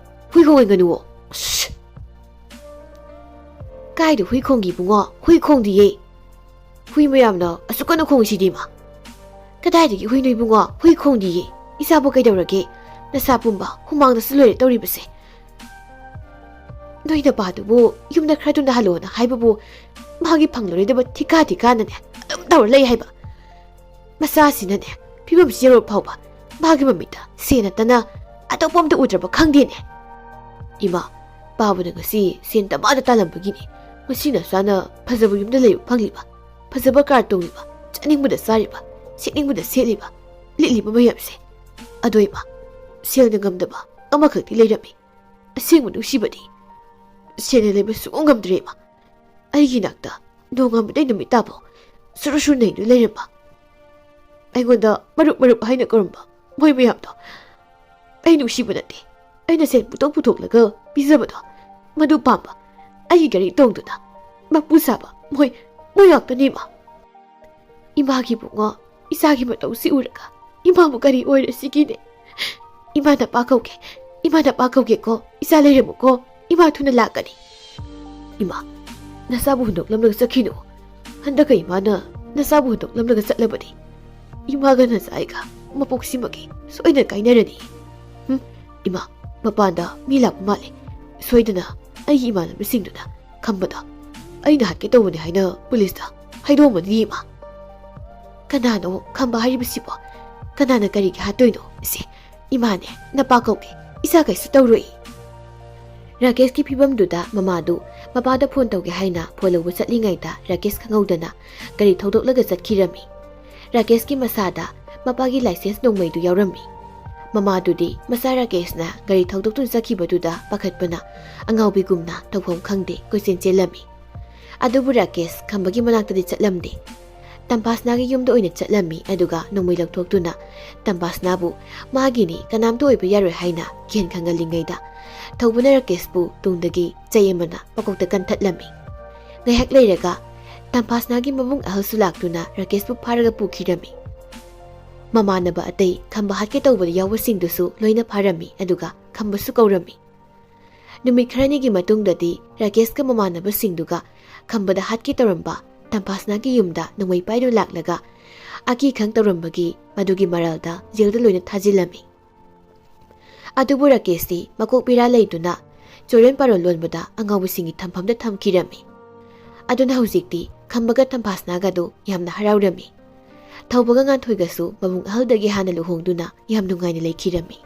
ꯍꯨꯏ ꯈꯣꯡꯍꯟꯒꯅꯨꯋꯣ꯫ ꯑꯁ! "ꯀꯥꯏꯗ ꯍꯨꯏ ꯈꯣꯡꯒꯦ ꯏꯕꯨꯡꯉꯣ? ꯍꯨꯏ ꯈꯣꯡꯗꯤꯌꯦ꯫ ꯍꯨꯏ ꯃꯌꯥꯝꯅ ꯑꯁꯨꯛ ꯀꯟꯅ ꯈꯣꯡꯉꯤꯁꯤꯗꯤ ꯏꯃꯥ꯫ ꯀꯗꯥꯏꯗꯒꯤ ꯍꯨꯏꯅꯣ ꯏꯕꯨꯡꯉꯣ? ꯍꯨꯏ ꯈꯣꯡꯗꯤꯌꯦ꯫ ꯏꯆꯥꯕꯨ ꯀꯩꯗꯧꯔꯒꯦ? ꯅꯁꯥ ꯄꯨꯝꯕ ꯍꯨꯃꯥꯡꯗꯁꯨ ꯂꯣꯏꯔꯦ ꯇꯧꯔꯤꯕꯁꯦ꯫ ꯅꯣꯏ ꯅꯄꯥꯗꯨꯕꯨ ꯌꯨꯝꯗ ꯈꯔ ꯊꯨꯅ ꯍꯜꯂꯣꯅ ꯍꯥꯏꯕꯕꯨ ꯃꯥꯒꯤ ꯐꯪꯂꯔꯣꯏꯗꯕ ꯊꯤꯀꯥ ꯊꯤꯀꯥꯅꯅꯦ ꯑꯗꯨꯝ ꯇꯧꯔ ꯂꯩ ꯍꯥꯏꯕ꯫ ꯃꯆꯥꯁꯤꯅꯅꯦ ꯐꯤꯕꯝꯁꯤ ꯌꯧꯔ ꯐꯥꯎꯕ ꯃꯥꯒꯤ ꯃꯃꯤꯠꯇ ꯁꯦꯟ ꯅꯠꯇꯅ ꯑꯇꯣꯞꯄ ꯑꯝꯇ ꯎꯗ꯭ꯔꯕ ꯈꯪꯗꯦꯅꯦ꯫ ꯏꯃꯥ, ꯄꯥꯕꯅ ꯉꯁꯤ ꯁꯦꯟ ꯗꯃꯥꯗ ꯇꯥꯜꯂꯝꯕꯒꯤꯅꯦ ꯉꯁꯤ ꯅꯆꯥꯅ ꯐꯖꯕ ꯌꯨꯝꯗ ꯂꯩꯕ ꯐꯪꯂꯤꯕ, ꯐꯖꯕ ꯀꯥꯔ ꯇꯣꯡꯂꯤꯕ, ꯆꯥꯅꯤꯡꯕꯗ ꯆꯥꯔꯤꯕ, ꯁꯦꯠꯅꯤꯡꯕꯗ ꯁꯦꯠꯂꯤꯕ, ꯂꯤꯠꯂꯤꯕ ꯃꯌꯥꯝꯁꯦ꯫ ꯑꯗꯣ ꯏꯃꯥ, ꯁꯦꯜꯅ ꯉꯝꯗꯕ ꯑꯃꯈꯛꯇꯤ ꯂꯩꯔꯝꯃꯤ, ꯑꯁꯦꯡꯕ ꯅꯨꯡꯁꯤꯕꯗꯤ꯫ ꯁꯦꯜꯅ ꯂꯩꯕ ꯁꯨꯡꯉꯝ ꯉꯝꯗ꯭ꯔꯦ ꯏꯃꯥ꯫ ꯑꯩꯒꯤ ꯏꯅꯥꯛꯇ ꯅꯣꯡꯉꯥꯟꯕꯗꯩ ꯅꯨꯃꯤꯠ ꯇꯥꯕꯧ ꯁꯨꯔꯨ ꯁꯨꯔꯨ ꯅꯩꯗꯨꯅ ꯂꯩꯔꯝꯕ ꯑꯩꯉꯣꯟꯗ ꯃꯔꯨꯞ ꯃꯔꯨꯞ ꯍꯥꯏꯅ ꯀꯧꯔꯝꯕ ꯃꯣꯏ ꯃꯌꯥꯝꯗꯣ ꯑꯩ ꯅꯨꯡꯁꯤꯕ ꯅꯠꯇꯦ꯫ ꯑꯩꯅ ꯁꯦꯟ ꯄꯨꯊꯣꯛ ꯄꯨꯊꯣꯛꯂꯒ ꯄꯤꯖꯕꯗꯣ ꯃꯗꯨ ꯄꯥꯝꯕ ꯑꯩꯒꯤ ꯒꯥꯔꯤ ꯇꯣꯡꯗꯨꯅ ꯃꯄꯨ ꯁꯥꯕ ꯃꯣꯏ, ꯃꯣꯏ ꯉꯥꯛꯇꯅꯤ ꯏꯃꯥ꯫ ꯏꯃꯥꯒꯤ ꯏꯕꯨꯡꯉꯣ, ꯏꯆꯥꯒꯤ ꯃꯇꯧꯁꯤ ꯎꯔꯒ ꯏꯃꯥꯕꯨ ꯀꯔꯤ ꯑꯣꯏꯔꯁꯤꯒꯤꯅꯦ? ꯏꯃꯥ ꯅꯄꯥ ꯀꯧꯒꯦ, ꯏꯃꯥ ꯅꯄꯥ ꯀꯧꯒꯦꯀꯣ, ꯏꯆꯥ ꯂꯩꯔꯝꯃꯨꯀꯣ, ꯏꯃꯥ ꯊꯨꯅ ꯂꯥꯛꯀꯅꯤ꯫ ꯏꯃꯥ, ꯅꯆꯥꯕꯨ ꯍꯨꯟꯗꯣꯛꯂꯝꯂꯒ ꯆꯠꯈꯤꯅꯨ꯫ ꯍꯟꯗꯛꯀ ꯏꯃꯥꯅ ꯅꯆꯥꯕꯨ ꯍꯨꯟꯗꯣꯛꯂꯝꯂꯒ ꯆꯠꯂꯕꯗꯤ ꯏꯃꯥꯒ ꯅꯆꯥ ꯑꯩꯒ ꯃꯄꯣꯛꯁꯤꯃꯒꯤ ꯁꯣꯏꯗꯅ ꯀꯥꯏꯅꯔꯅꯤ꯫ ꯍꯨꯝ, ꯏꯃꯥ, ꯃꯄꯥꯟꯗ ꯃꯤ ꯂꯥꯛꯄ ꯃꯥꯜꯂꯦ꯫ ꯁꯣꯏꯗꯅ ꯑꯩꯒꯤ ꯏꯃꯥꯟꯅꯕꯁꯤꯡꯗꯨꯅ ꯈꯝꯕꯗꯣ ꯑꯩꯅ ꯍꯥꯠꯀꯦ ꯇꯧꯕꯅꯤ ꯍꯥꯏꯅ ꯄꯨꯂꯤꯁꯇ ꯍꯥꯏꯗꯣꯛꯑꯝꯃꯅꯤ ꯏꯃꯥ꯫ ꯀꯅꯥꯅꯣ ꯈꯝꯕ ꯍꯥꯏꯔꯤꯕꯁꯤꯕꯣ? ꯀꯅꯥꯅ ꯀꯔꯤꯒꯤ ꯍꯥꯠꯇꯣꯏꯅꯣ? ꯏꯁꯦ, ꯏꯃꯥꯅꯦ, ꯅꯄꯥ ꯀꯧꯒꯦ, ꯏꯆꯥ ꯀꯩꯁꯨ ꯇꯧꯔꯣꯏ꯫ ꯔꯥꯀꯦꯁꯀꯤ ꯐꯤꯕꯝꯗꯨꯗ ꯃꯃꯥꯗꯨ ꯃꯄꯥꯗ ꯐꯣꯟ ꯇꯧꯒꯦ ꯍꯥꯏꯅ ꯐꯣꯟ ꯂꯧꯕ ꯆꯠꯂꯤꯉꯩꯗ ꯔꯥꯀꯦꯁ ꯈꯪꯍꯧꯗꯅ ꯒꯥꯔꯤ ꯊꯧꯗꯣꯛꯂꯒ ꯆꯠꯈꯤꯔꯝꯃꯤ꯫ ꯔꯥꯀꯦꯁꯀꯤ ꯃꯁꯥꯗ ꯃꯄꯥꯒꯤ ꯂꯥꯏꯁꯦꯟꯁ ꯅꯣꯡꯃꯩꯗꯨ ꯌꯥꯎꯔꯝꯃꯤ꯫ ꯃꯃꯥꯗꯨꯗꯤ ꯃꯆꯥ ꯔꯥꯀꯦꯁꯅ ꯒꯥꯔꯤ ꯊꯧꯗꯣꯛꯇꯨꯅ ꯆꯠꯈꯤꯕꯗꯨꯗ ꯄꯥꯈꯠꯄꯅ ꯑꯉꯥꯎꯕꯤꯒꯨꯝꯅ ꯇꯧꯐꯝ ꯈꯪꯗꯦ ꯀꯣꯏꯆꯦꯟ ꯆꯦꯜꯂꯝꯃꯤ꯫ ꯑꯗꯨꯕꯨ ꯔꯥꯀꯦꯁ ꯈꯝꯕꯒꯤ ꯃꯅꯥꯛꯇꯗꯤ ꯆꯠꯂꯝꯗꯦ꯫ ꯇꯝꯄꯥꯁꯅꯥꯒꯤ ꯌꯨꯝꯗ ꯑꯣꯏꯅ ꯆꯠꯂꯝꯃꯤ, ꯑꯗꯨꯒ ꯅꯣꯡꯃꯩ ꯂꯧꯊꯣꯛꯇꯨꯅ ꯇꯝꯄꯥꯁꯅꯥꯕꯨ ꯃꯥꯒꯤꯅꯤ, ꯀꯅꯥꯝꯇ ꯑꯣꯏꯕ ꯌꯥꯔꯣꯏ ꯍꯥꯏꯅ ꯀꯤꯍꯟ ꯈꯪꯍꯜꯂꯤꯉꯩꯗ ꯊꯧꯕꯅ ꯔꯥꯀꯦꯁꯄꯨ ꯇꯨꯡꯗꯒꯤ ꯆꯩ ꯑꯃꯅ ꯃꯀꯣꯛꯇ ꯀꯟꯊꯠꯂꯝꯃꯤ꯫ ꯉꯥꯏꯍꯥꯛ ꯂꯩꯔꯒ ꯇꯝꯄꯥꯁꯅꯥꯒꯤ ꯃꯕꯨꯡ ꯑꯍꯜꯁꯨ ꯂꯥꯛꯇꯨꯅ ꯔꯥꯀꯦꯁꯄꯨ ꯐꯥꯔꯒ ꯄꯨꯈꯤꯔꯝꯃꯤ꯫ ꯃꯃꯥꯟꯅꯕ ꯑꯇꯩ ꯈꯝꯕ ꯍꯥꯠꯀꯦ ꯇꯧꯕꯗ ꯌꯥꯎꯕꯁꯤꯡꯗꯨꯁꯨ ꯂꯣꯏꯅ ꯐꯥꯔꯝꯃꯤ, ꯑꯗꯨꯒ ꯈꯝꯕꯁꯨ ꯀꯧꯔꯝꯃꯤ꯫ ꯅꯨꯃꯤꯠ ꯈꯔꯅꯤꯒꯤ ꯃꯇꯨꯡꯗꯗꯤ ꯔꯥꯀꯦꯁꯀ ꯃꯃꯥꯟꯅꯕꯁꯤꯡꯗꯨꯒ ꯈꯝꯕꯗ ꯍꯥꯠꯀꯦ ꯇꯧꯔꯝꯕ ꯇꯝꯐꯥꯁꯅꯥꯒꯤ ꯌꯨꯝꯗ ꯅꯣꯡꯃꯩ ꯄꯥꯏꯗꯨꯅ ꯂꯥꯛꯂꯒ ꯑꯀꯤ ꯈꯪ ꯇꯧꯔꯝꯕꯒꯤ ꯃꯗꯨꯒꯤ ꯃꯔꯜꯗ ꯖꯦꯜꯗ ꯂꯣꯏꯅ ꯊꯥꯖꯤꯜꯂꯝꯃꯤ꯫ ꯑꯗꯨꯕꯨ ꯔꯥꯀꯦꯁꯇꯤ ꯃꯀꯣꯛ ꯄꯤꯔꯥ ꯂꯩꯗꯨꯅ ꯆꯣꯔꯦꯟ ꯄꯥꯔꯣꯜ ꯂꯣꯟꯕꯗ ꯑꯉꯥꯎꯕꯁꯤꯡꯒꯤ ꯊꯝꯐꯝꯗ ꯊꯝꯈꯤꯔꯝꯃꯤ꯫ ꯑꯗꯨꯅ ꯍꯧꯖꯤꯛꯇꯤ ꯈꯝꯕꯒ ꯇꯝꯐꯥꯁꯅꯥꯒꯗꯨ ꯌꯥꯝꯅ ꯍꯔꯥꯎꯔꯝꯃꯤ꯫ ꯊꯧꯕꯒ ꯉꯥꯟꯊꯣꯏꯒꯁꯨ ꯃꯕꯨꯡ ꯑꯍꯜꯗꯒꯤ ꯍꯥꯟꯅ ꯂꯨꯍꯣꯡꯗꯨꯅ ꯌꯥꯝ ꯅꯨꯡꯉꯥꯏꯅ ꯂꯩꯈꯤꯔꯝꯃꯤ꯫